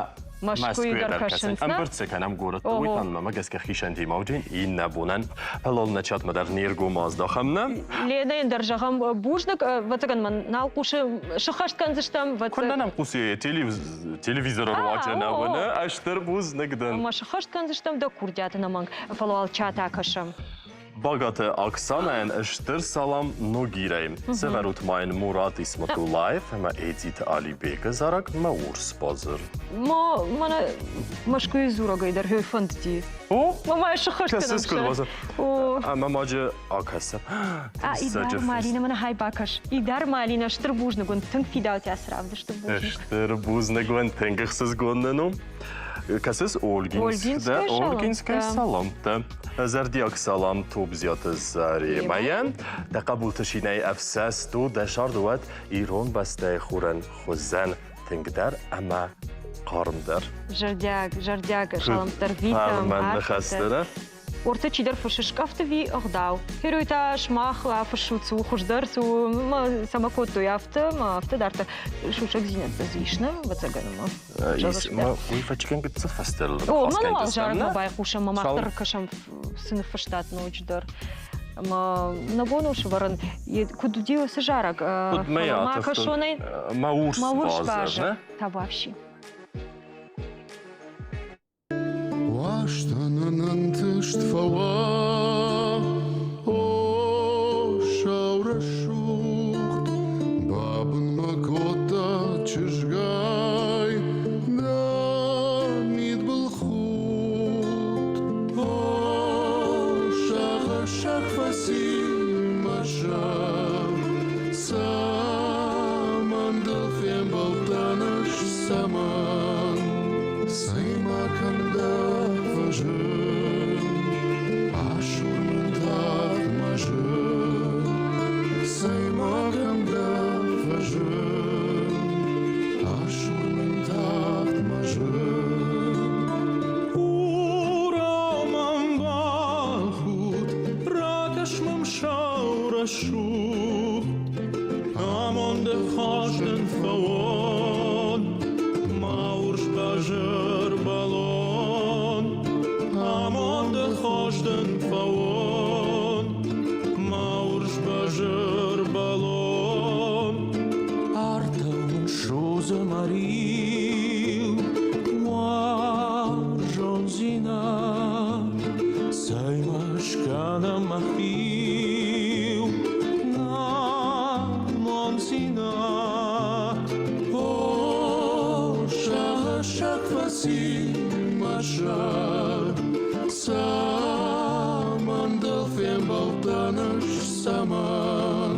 Мӕскуыйы дӕр кӕсынц. Ӕмбырд сӕ кӕнӕм горӕтты, уый та мӕ гӕсгӕ хицӕнтимӕ уыдзӕн иннӕ бонӕн. Фӕлӕ нӕ чатмӕ дӕр не ргом аздахӕм нӕ. Ленӕйӕн дӕр зӕгъӕм бузныг, ӕвӕццӕгӕн мӕн нал хъусы, сыххӕст кӕндзыстӕм. Куыннӕ нӕм хъусы телевизоры руаджы нӕ уыны, ӕз дӕр бузныг дӕн. Ӕмӕ сыххӕст кӕндзыстӕм дӕ курдиаты нӕмӕнг, фӕлӕ уал чат акӕсӕм. Багаты Оксанайӕн стыр салам Ногирӕй. Сӕвӕрут ма йын Мурат Исматуллаев ӕмӕ Эдиты Алибекы зарӕг «Мӕ урс базыр». Ма мӕнӕ Мӕскуыйы дзурӕгӕй дӕр хёй фӕндти. О, Мамӕ сыххӕст кӕсыс куыд базыр. Ӕмӕ маджы акӕсӕм. А, Идар Малина, мӕнӕ хай бакӕс. Идар Малина, стыр бузныг уын, тынг фидаутӕ цы равдысты бузныг. Стыр бузныг уын, тынг ӕхсызгон нын у. Кӕсыс Ольгинская Ольгинская саламтӕ. Зӕрдиаг салам Тобзиаты Заремӕйӕн. Дӕ хъӕбулты шинӕй ӕфсӕст у, дӕ сӕрд уӕд ирон бӕстӕйы хурӕн хуызӕн тынгдӕр ӕмӕ хъармдӕр. Зӕрдиаг, зӕрдиаг саламттӕ рвитӕм. Фӕлмӕн ныхӕстӕ, да? Ортӕ чидӕр фыссы скъӕфты ви ӕгъдау. Герой та сымах афыссут, цы у хуыздӕр, цы у цӕмӕ кодтой афтӕ, ма афтӕ дарддӕр. Сусӕгдзинӕдтӕ дзы ис, нӕ, ӕвӕццӕгӕн, ӕмӕ. Уый фӕчкӕн гыццыл фӕстӕр. О, мӕн уал зарӕгмӕ байхъусӕм, ӕмӕ мах дӕр кӕсӕм, цы ныффыстат ноджыдӕр. Ӕмӕ нӕ бон у сӕвӕрын, куыд уыди уыцы зарӕг? Куыд мӕ атыхтон? Мӕ урс базыр. Табуафси. Уастӕн ӕнӕнтыст фӕуа, о сау рӕсугъд, бабын мӕ кодта чызгай, дӕ мидбылхудт. О, сагъӕссаг фӕци мӕ зӕр, цӕмӕн дыл фембӕлдтӕн ӕз, цӕмӕн? Цӕй-ма кӕм дӕ фӕзын, асур мын тагъд мӕ зын. Цӕй-ма кӕм дӕ фӕзын, асур мын тагъд мӕ зын. Уромӕм бахудт, ракӕс мӕм сау рӕсугъд. Амонды хастын фӕуон, мӕ урс базыр бӕлон. Амонды хастын фӕуон. ӕз цӕмӕн,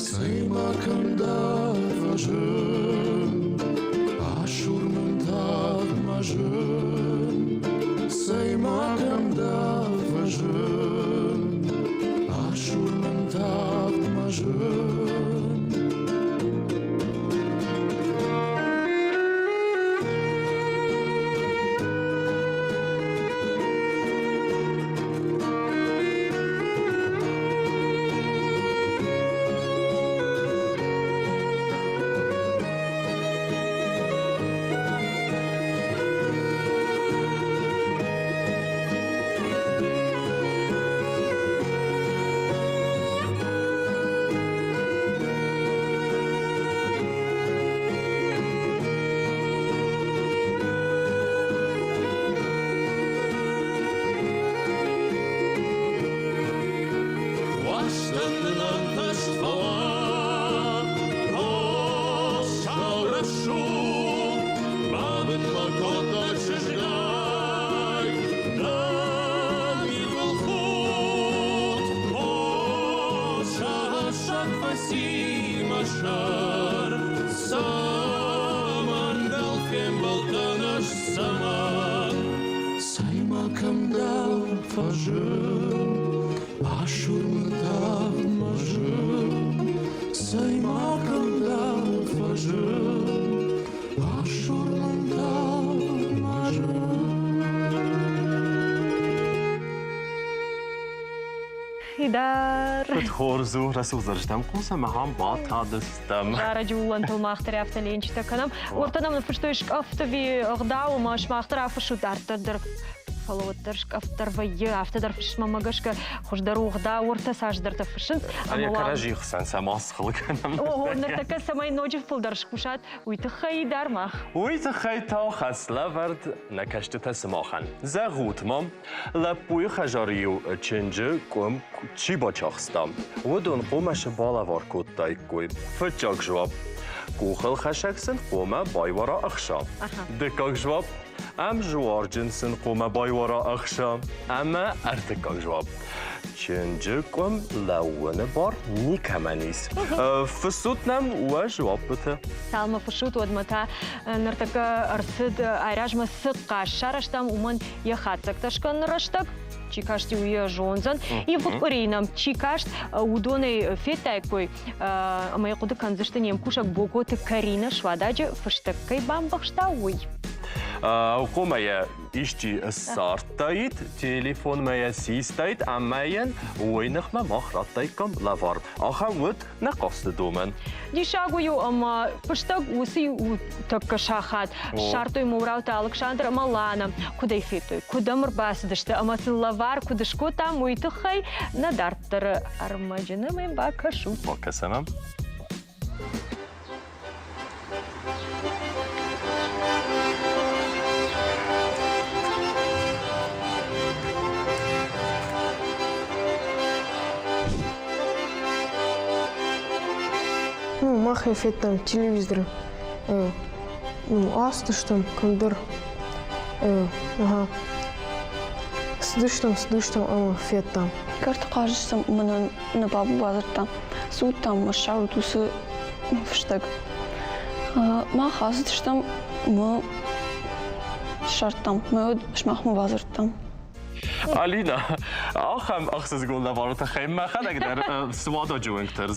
цӕй ма кӕм дӕ фӕзын, асур мын тагъд мӕ зын. Цӕй ма кӕм дӕ фӕзын, асур мын тагъд мӕ зын. Уастӕн нын ӕнтыст фӕуа, о, сау рӕсугъд, бабын мӕ кодта чызгай, дӕ мидбылхудт, о, сасаг фӕци мӕ сӕр, цӕмӕн дыл фембӕлдтӕн ӕз, цӕмӕн? Цӕй ма кӕм дӕ фӕзын, асур мын тагъд мӕ зын. Цӕй ма кӕм дӕ фӕзын, асур мын тагъд мӕ зын. Идар. Куыд хорз у, рӕсугъд стӕм хъусӕм, ахӕм батадыстӕм. Зарӕджы улӕнтыл мах дӕр афтӕ ленчытӕ кӕнӕм. Уӕртӕ нӕм ныффыстой скъӕфты ӕгъдау ӕмӕ сымах дӕр афыссут дарддӕр дӕр. Фӕлӕ уӕддӕр скъӕфт дӕр вӕййы, афтӕ дӕр фыссынмӕ гӕсгӕ хуыздӕр у ӕгъдау, уӕртӕ цасдӕртӕ фыссынц. Ӕмӕ кӕрӕдзийы хсӕн сӕ ма схыл кӕнӕм. Ого, ныртӕккӕ цӕмӕй ноджы фылдӕр скусат, уый тыххӕй дӕр мах. Уый тыххӕй та хӕслӕвӕрд нӕ кӕстытӕ сымахӕн. Зӕгъут-ма, Лӕппуйы хӕдзары-иу чынджы къуым чи бацахста, уыдон хъомӕсы балӕвар кодтаиккой. Фыццаг жуапп. Къухылхӕсӕг сын хъомӕ байуара ӕхса. Дыккаг жуапп. Ӕмзуарджын сын хъомӕ байуара ӕхса. Ӕмӕ ӕртыккаг жуапп. Чынджы къуым лӕууыны бар никӕмӕн ис. Фыссут нӕм уӕ жуаппыты. Цалынмӕ фыссут, уӕдмӕ та ныртӕккӕ ӕрцыд айразмӕ цы хъазт сарӕзтам, уымӕн йӕ хатдзӕгтӕ скӕныны рӕстӕг чи касти, уый йӕ зондзӕн. Ивгъуыд къуырийы нӕм чи каст, уыдонӕй федтаиккой ӕмӕ йӕ хъуыды кӕндзысты не мкусӕг Боготы Каринӕ Суададжы фыстӕг кӕй бамбӕхста, уый. Хъуамӕ йӕ исчи ссардтаид, телефонмӕ йӕ систаид ӕмӕ йын уый ныхмӕ мах радтаиккам лӕвар. Ахӕм уыд нӕ хъазты домӕн. Диссаг уый у, ӕмӕ фыстӕг уыцы иу тӕккӕ сахат ссардтой Моурауты Алыксандр ӕмӕ Лана. Куыд ӕй федтой, куыд ӕм ӕрбацыдысты ӕмӕ сын лӕвар куыд скодтам, уый тыххӕй нӕ дарддӕры ӕрмӕджы нӕм бакӕсут. Бакӕсӕм ӕм. Ну, мах федтам телевизоры. Ну, ацыдыстӕм кӕмдӕр. Ага. Цыдыстӕм, цыдыстӕм ӕмӕ федтам. Кӕрты хъазыстӕм мӕнӕн нӕ бабу бадзырдта. Цуд, дам, ссарут уыцы фыстӕг. Мах ацыдыстӕм мӕ ссардтам. Мӕ уӕд сымахмӕ бадзырдтам. Алина, ахӕм ӕхсызгон лӕвары тыххӕй мӕхӕдӕг дӕр суададжы уӕнгтӕ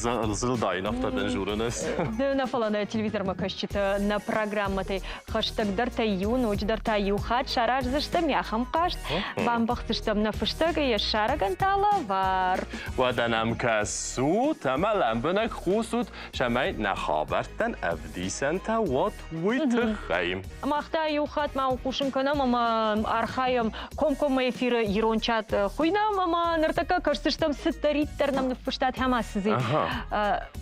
зылдаин, афтӕ дын журыныс. Ды нӕ фӕлӕ нӕ телевизормӕ кӕсджытӕ нӕ программӕтӕй хӕстӕгдӕртӕй иу, ноджыдӕр та иу хатт сараздзыстӕм ахӕм хъазт. Бамбӕхдзыстӕм нӕ фыстӕг йӕ ссарӕгӕн та лӕвар. Уӕдӕ нӕм кӕсут ӕмӕ лӕмбынӕг хъусут, цӕмӕй нӕ хабӕрттӕн ӕвдисӕнтӕ уат, уый тыххӕй. Мах та иу хатт ма хъусын кӕнӕм ӕмӕ архайӕм комкоммӕ эфиры ирон чат хуыйнӕм ӕмӕ ныртӕккӕ кӕсдзыстӕм цыдӕриддӕр нӕм ныффыстат ӕмӕ цы дзы.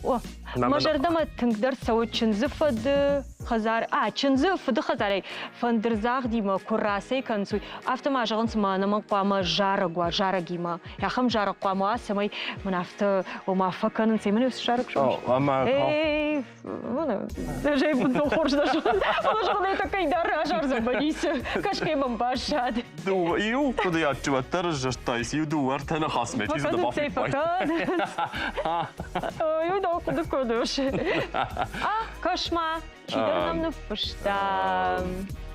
О, Мӕ зӕрдӕмӕ тынгдӕр цӕуы чындзы фыды хӕдзар, а чындзы фыды хӕдзарӕй фӕндырдзагъдимӕ куы рацӕй кӕнынц, уый. Афтӕ ма зӕгъынц, ма ӕнӕмӕнг хъуамӕ зарӕг уа, зарӕгимӕ. Ахӕм зарӕг хъуамӕ уа, цӕмӕй мын афтӕ ома фӕкӕнынц, мын уыцы зарӕг зоныс? Ӕмӕ Эй, Даже бынтон хорз нӕ зонын. Фӕлӕ зӕгъын, ай кӕйдӕр разардзӕн Борисы. Кӕсгӕ мӕм баззад. Иу хъуыдыйадджы уӕддӕр сзырдтаис, иу дыууӕ-ӕртӕ ныхасмӕ чи дзы бафиппайдта. Ой, дӕу хъуыды кодыс. А, кӕс-ма, чидӕр нӕм ныффыста.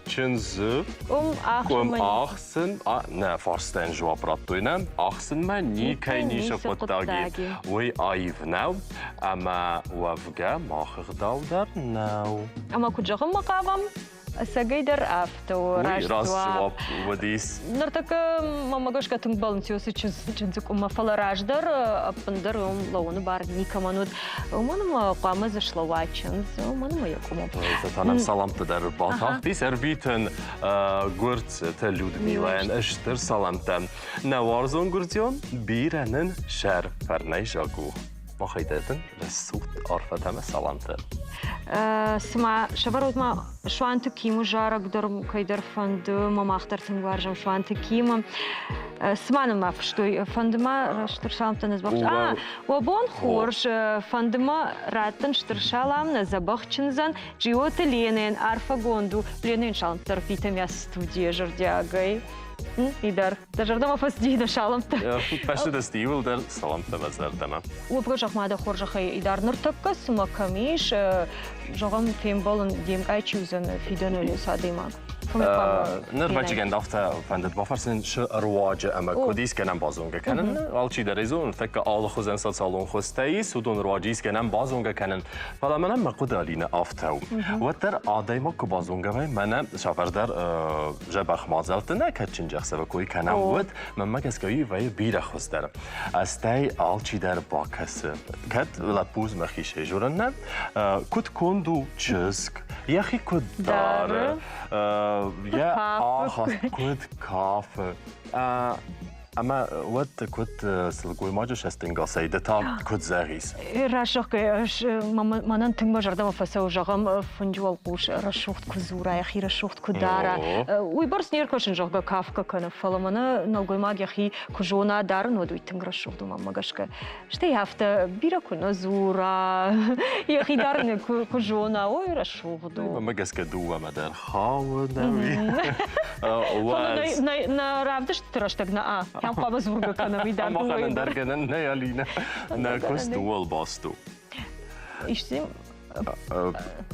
Чындзы Къуым ӕхсын, нӕ фарстӕн жуап радтой нӕ, ӕхсынмӕ никӕй ницы хъуыддаг и. Уый аив нӕу, ӕмӕ уӕвгӕ мах ӕгъдау дӕр нӕу. Ӕмӕ куыд зӕгъынмӕ хъавӕм, ӕцӕгӕйдӕр афтӕ у. Раст дзуапп уыдис. Ныртӕккӕ мӕмӕ гӕсгӕ тынг бӕллынц уыцы чындзы къуыммӕ, фӕлӕ раздӕр ӕппындӕр уым лӕууыны бар никӕмӕн уыд. Уымӕн ӕмӕ хъуамӕ дзы слӕууа чындз, уымӕн ӕмӕ йӕ къуымы. Та нӕм саламтӕ дӕр батахтис ӕрвитын Гуырцъыты Людмилӕйӕн стыр саламтӕ. Нӕ уарзон гуырдзион бирӕ нын сӕр фӕрнӕй заг у. Махӕй дӕр дын рӕсугъд арфӕтӕ ӕмӕ саламтӕ. Цыма сӕвӕрут ма Суанты Кимы зарӕг дӕр кӕйдӕр фӕнды, мӕ мах дӕр тынг уарзӕм Суанты Кимы. Цыма нын ма фыстой, фӕнды ма стыр саламтӕ нӕ дзӕбӕх. А, уӕ бон хорз, фӕнды ма раттын стыр салам нӕ дзӕбӕх чындзӕн Джиоты Ленӕйӕн арфӕгонд у. Ленӕйӕн саламтӕ ӕрвитӕм йӕ студийӕ зӕрдиагӕй. Идар, дӕ зӕрдӕмӕ фӕцыди дӕ саламтӕ. Фӕсыдысты иуылдӕр саламтӕ мӕ зӕрдӕмӕ. Уӕвгӕ зӕгъ-ма дӕ хорзӕхӕй, Идар, ныртӕккӕ цымӕ кӕм ис, зӕгъӕм, фембӕлын де мкъай чи уыдзӕн фидӕны лес адӕймаг? Нырвӕччыгӕн афтӕ фӕндыд бафӕрсын шы руаджы ӕмӕ куыд искӕнӕм базонгӕ кӕнын. Алчидӕр ӕй зоны, ныртӕккӕ алыхуызӕн социалон хуызтӕ ис, уыдон руаджы искӕнӕм базонгӕ кӕнын. Фӕлӕ мӕнӕн мӕ хъуыды Алинӕ афтӕ у. Уӕддӕр адӕймаг куы базонгӕ вӕййы, мӕнӕ цавӕрдӕр дзӕбӕх мадзӕлтты нӕ кӕд чындзӕхсӕвы кой кӕнӕм, уӕд мӕнмӕ гӕсгӕ уый вӕййы бирӕ хуыздӕр. Стӕй алчидӕр бакӕсы, кӕд лӕппу мӕхицӕй зурын нӕ, куыд конд у чызг, йӕхи куыд дары, йӕ ахаст куыд кафы. Ӕмӕ уӕд куыд сылгоймаджы цӕстӕнгасӕй ды та куыд зӕгъис? Раст зӕгъгӕ, ӕз мӕнӕн тынг мӕ зӕрдӕмӕ фӕцӕуы, зӕгъӕм, фынджы уӕлхъус рӕсугъд куы дзура, йӕхи рӕсугъд куы дара. Уыйбӕрц не ркӕсын, зӕгъгӕ, кафгӕ кӕны, фӕлӕ мӕнӕ нӕлгоймаг йӕхи куы зона дарын, уӕд уый тынг рӕсугъд у мӕнмӕ гӕсгӕ. Стӕй афтӕ бирӕ куы нӕ дзура, йӕхи дарын куы зона, ой, рӕсугъд у. Мӕнмӕ гӕсгӕ дыууӕмӕ дӕр хауы нӕуи. Фӕлӕ нӕ равдыстыты рӕстӕг нӕ а, кӕм хъуамӕ дзургӕ кӕнӕм, уый дӕр Махӕн ӕндӕр гӕнӕн нӕй, Алинӕ. Нӕ куыст ууыл баст у. Исти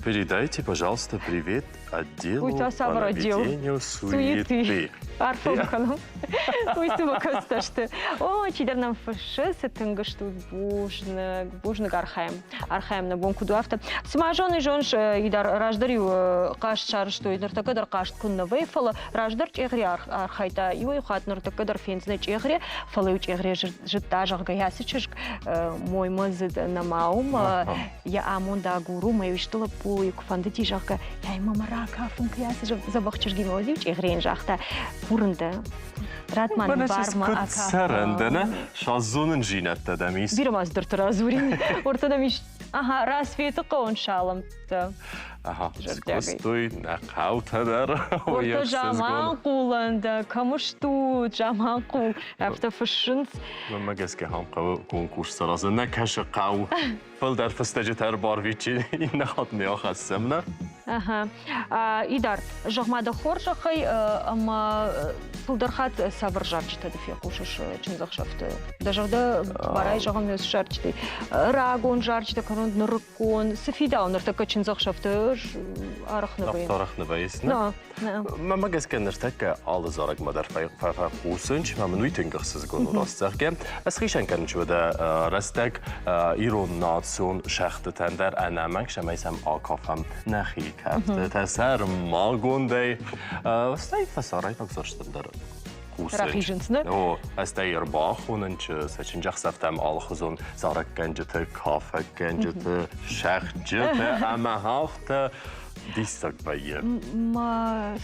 Передайте, пожалуйста, привет отделу по наведению суеты. Арфӕ кӕнӕм. Уый цымӕ кӕцытӕ сты? О, чидӕр нӕм фыссы, цы тынг стут, бузныг, бузныг архайӕм. Архайӕм нӕ бон куыд у, афтӕ. Цыма зоны, зоныс, Идар, раздӕр-иу хъазт сарӕзтой, ныртӕккӕ дӕр хъазт куыннӕ вӕййы, фӕлӕ раздӕр чъегъре архайдта. Иуӕй-иу хатт ныртӕккӕ дӕр фендзынӕ чъегъре, фӕлӕ-иу чъегъре зыдта, зӕгъгӕ, ацы чызг моймӕдзыд нӕма у, мӕ йӕ амонд агуру, мӕ исты лӕппуйы куы фӕндыди, зӕгъгӕ, ай мӕ мӕ ракафын, кӕй ацы дзӕбӕх чызгимӕ уыди, чъегърейӕн загъта, курын дӕ, рад ма нын бар ма акаф. Цӕрӕн дӕ, нӕ? Саззонынзинӕдтӕ дӕм ис? Бирӕ ма цыдӕртӕ радзурин. Уӕртӕ дӕм ис Ага, Рассветы хъӕуын салӕмттӕ. Ага, скуыстой нӕ хъӕутӕ дӕр. Уӕртӕ Заманхъулӕн дӕ кӕм стут, Заманхъул, афтӕ фыссынц. Мӕнмӕ гӕсгӕ ахӕм хъӕуы конкурс саразын. Нӕ кӕсы хъӕу. Фылдӕр фыстӕджытӕ ӕрбарвитчи, иннӕ хатт ме ахӕссӕм, нӕ? Ага. Идар, зӕгъ-ма дӕ хорзӕхӕй ӕмӕ фылдӕр хатт цавӕр зарджытӕ ды фехъусыс чындзӕхсӕвты? Дӕ зӕрдӕ барӕй зӕгъӕм ме зарджытӕй. Рагон зарджытӕ кӕнон нырыккон, цы фидауы ныртӕккӕ чындзӕхсӕвты арӕх нӕ вӕййы? Арӕх нӕ вӕййыс, нӕ? Мӕнмӕ гӕсгӕ ныртӕккӕ алы зарӕгмӕ дӕр фӕхъусын, ӕмӕ мын уый тынг ӕхсызгон у, раст зӕгъгӕ. Ӕз хицӕн кӕнын уӕдӕ рӕстӕг ирон национ шахтытӕн дӕр ӕнӕмӕнг, цӕмӕй сӕм акафӕм нӕхи кӕфтытӕ сӕрмагондӕй. Стӕй фӕсарӕйнаг зарджытӕм дӕр хъусын. Рахизынц, нӕ? О, стӕй ӕрбахонын сӕ чындзӕхсӕвтӕм алыхуызон зарӕггӕнджыты, кафӕггӕнджыты, шахджыты ӕмӕ афтӕ. Диссаг вӕййы. Мӕ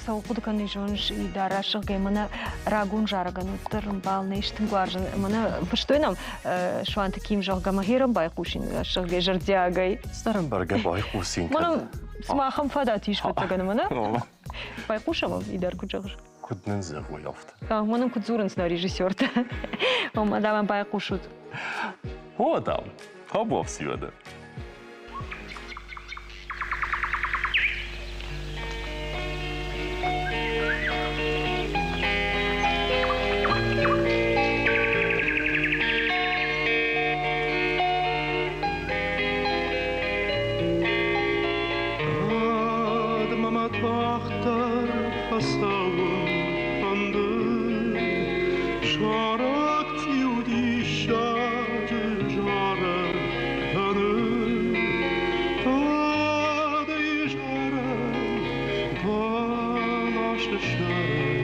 цӕуыл хъуыды кӕнын зоныс, Идар рӕсугъдӕй мӕнӕ рагон зарӕгӕн уӕддӕр ӕмбал нӕ ис тынг уарзын. Мӕнӕ фыстой нӕм Суанты Ким, зӕгъгӕ, мӕ херӕн байхъусин рӕсугъдӕй зӕрдиагӕй. Цӕрӕн бӕргӕ байхъусин. Мӕнӕ сымахӕн фадат ис фӕцӕгӕн мӕнӕ. Байхъусӕм ӕм, Идар куыд зӕгъыс? Куыд нын зӕгъой афтӕ? Мӕнӕн куыд дзурынц нӕ режиссертӕ. Ома, дам, байхъусут. О, дам, табуафси уӕдӕ. Мама тагъддӕр фӕцӕуын фӕнды, Зарӕг цъиу диссаджы зарӕг кӕны. Кӕдӕй зарӕг бӕласы сӕрӕй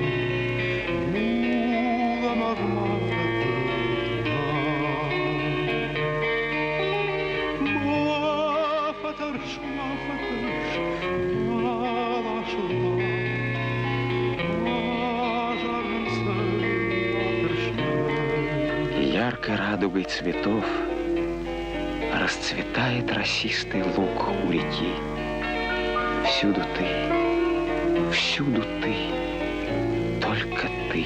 булӕмӕргъмӕ фӕтыдта. Ма фӕтӕрс, ма фӕтӕрс, бӕласы Яркой радугой цветов Расцветает росистый луг у реки. Всюду ты, всюду ты, только ты.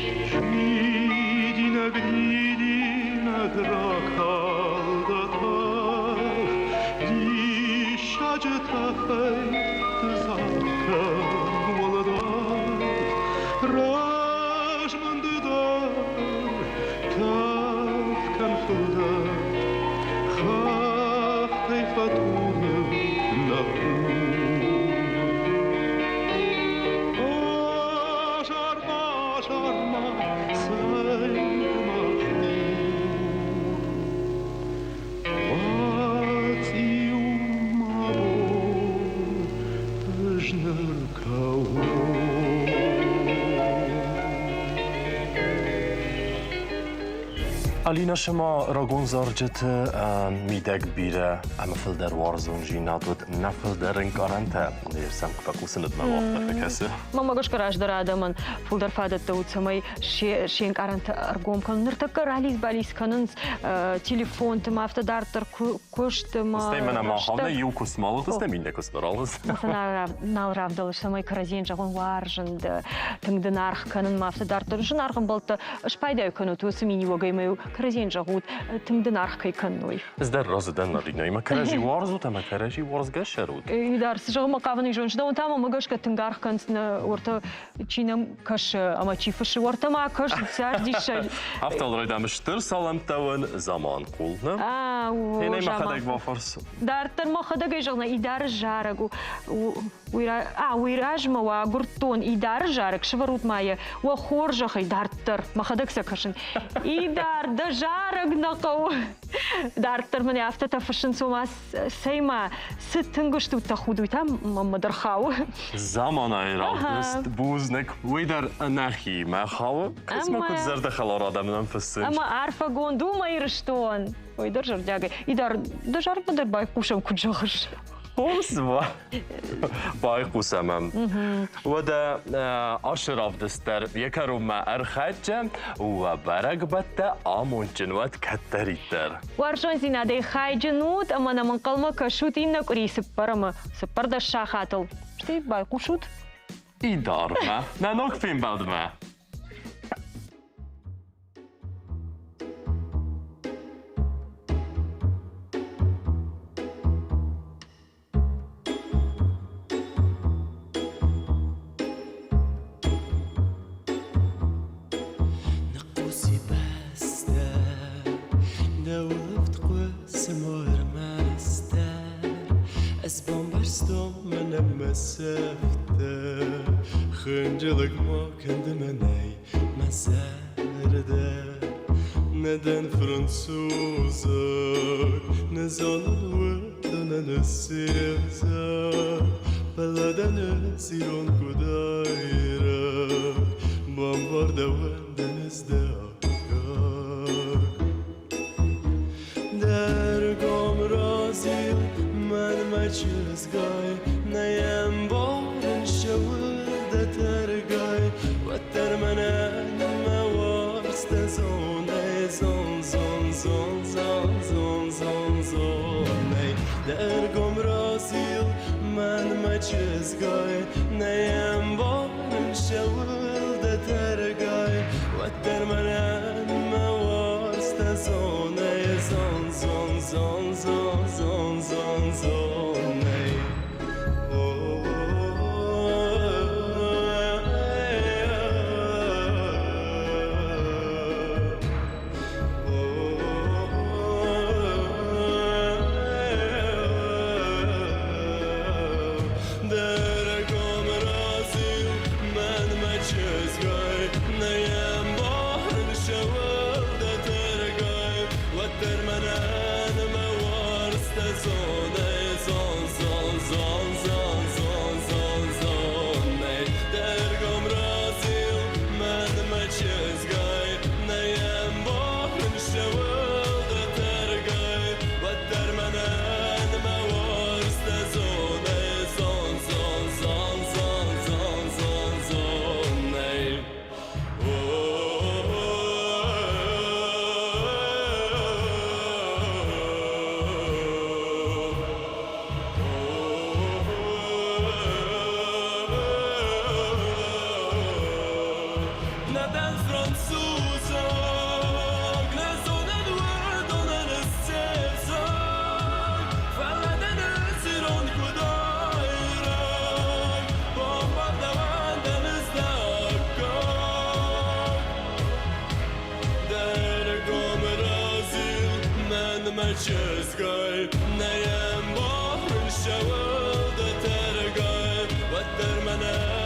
Алина сыма рагон зарджыты мидӕг бирӕ ӕмӕ фылдӕр уарзондзинад уыд, нӕ фылдӕр ӕнкъарӕнтӕ. Сӕм куы фӕкусын мӕ уӕхтӕ фӕкӕсы. Мӕнмӕ гӕсгӕ раздӕр адӕмӕн фылдӕр фадӕттӕ уыд, цӕмӕй се нкъарӕнтӕ ӕргом кӕнын. Ныртӕккӕ ралидз-балидз кӕнынц телефонты ма афтӕ дарддӕр куысты ма. Стӕй мӕнӕ махау нӕ иу куыст ма уыд, стӕй иннӕ куыст ралыз. Нал равдӕлыс, цӕмӕй кӕрӕдзийӕн зӕгъон уарзын дӕ, тынг дын аргъ кӕнын ма афтӕ дарддӕр. Зынаргъ ӕмбӕлттӕ, спайда кӕнут уыцы миниуӕгӕй ма кӕрӕдзийӕн зӕгъут, тынг дын аргъ кӕй кӕной. Ӕз дӕр разы дӕн Маринӕимӕ. Кӕрӕдзи уарзут ӕмӕ кӕрӕдзи уарзгӕ сӕрут. Идар, цы зӕгъынмӕ хъавын зоныс, дӕуӕн та мӕ гӕсгӕ тынг аргъ кӕнынц нӕ уӕртӕ чи нӕм кӕсы ӕмӕ чи фыссы, уӕртӕ ма кӕс, цас диссаг. Афтӕ райдам стыр салӕмттӕ уын Заманхъул, нӕ? Инӕй мӕхӕдӕг бафӕрс. Дарддӕр мӕхӕдӕгӕй зӕгъын, Идары зарӕг у. Уый размӕ уӕ агуырдтон Идары зарӕг, сывӕрут ма йӕ уӕ хорзӕхӕй дарддӕр. Мӕхӕдӕг сӕ кӕсын. Идар, дӕ зарӕг нӕ хъӕуы. Дарддӕр мын афтӕтӕ фыссынц, ома цӕй-ма, цы тынг стут тӕхуд, уый та мӕнмӕ дӕр хауы. Заманайы равдыст, бузныг, уый дӕр нӕхимӕ хауы. Кӕс-ма, куыд зӕрдӕхӕлар адӕм нӕм фыссынц. Ӕмӕ арфӕгонд у мӕ Ирыстон. Уый дӕр зӕрдиагӕй. Идар, дӕ зарӕгмӕ дӕр байхъусӕм, куыд зӕгъыс. Хорз Байхъусӕм ӕм. Уӕдӕ ацы равдыст дӕр йӕ кӕронмӕ ӕрхӕццӕ. Уӕ бӕрӕгбӕттӕ амондджын уӕд кӕддӕриддӕр. Уарзондзинадӕй хайджын ут ӕмӕ нӕм ӕнхъӕлмӕ кӕсут иннӕ къуыри цыппӕрӕмы 14 сахатыл. Стӕй байхъусут. Идармӕ. Нӕ ног фембӕлдмӕ. Ныхъхъуси бӕстӕ, дӕ улӕфт хъуысы ӕрмӕстдӕр. Ӕз бамбӕрстон мӕнӕ мӕ сӕфтӕ, Хынджылӕг ма кӕн ды мӕнӕй мӕ зӕрдӕ. Нӕ дӕн французаг, нӕ зонын уыдонӕн се взаг, Фӕлӕ дӕн ӕз ирон куыдайраг, Бамбар дӕуӕн дӕн ӕз дӕ аккаг. Дӕ ргом разил мӕнмӕ чызгай, нӕ йӕ ӕмбарын. зон, Де ргом разил мӕнмӕ чызгай, Нӕ ӕмбарын цӕуыл дӕ тӕргай, Уӕддӕр мӕнӕн мӕ уарзт зонай, Зон, зон, зон, зон, зон, зон, зонай. Нӕ дӕн французаг, нӕ зонын уыдонӕн се взаг, фӕлӕ дӕн ӕз ирон куыд айраг, бомбардӕуӕн дӕн знаггаг. Де ргом разил мӕнмӕ чызгай, нӕ ӕмбарын цӕуыл дӕ тӕргай, уӕддӕр мӕнӕн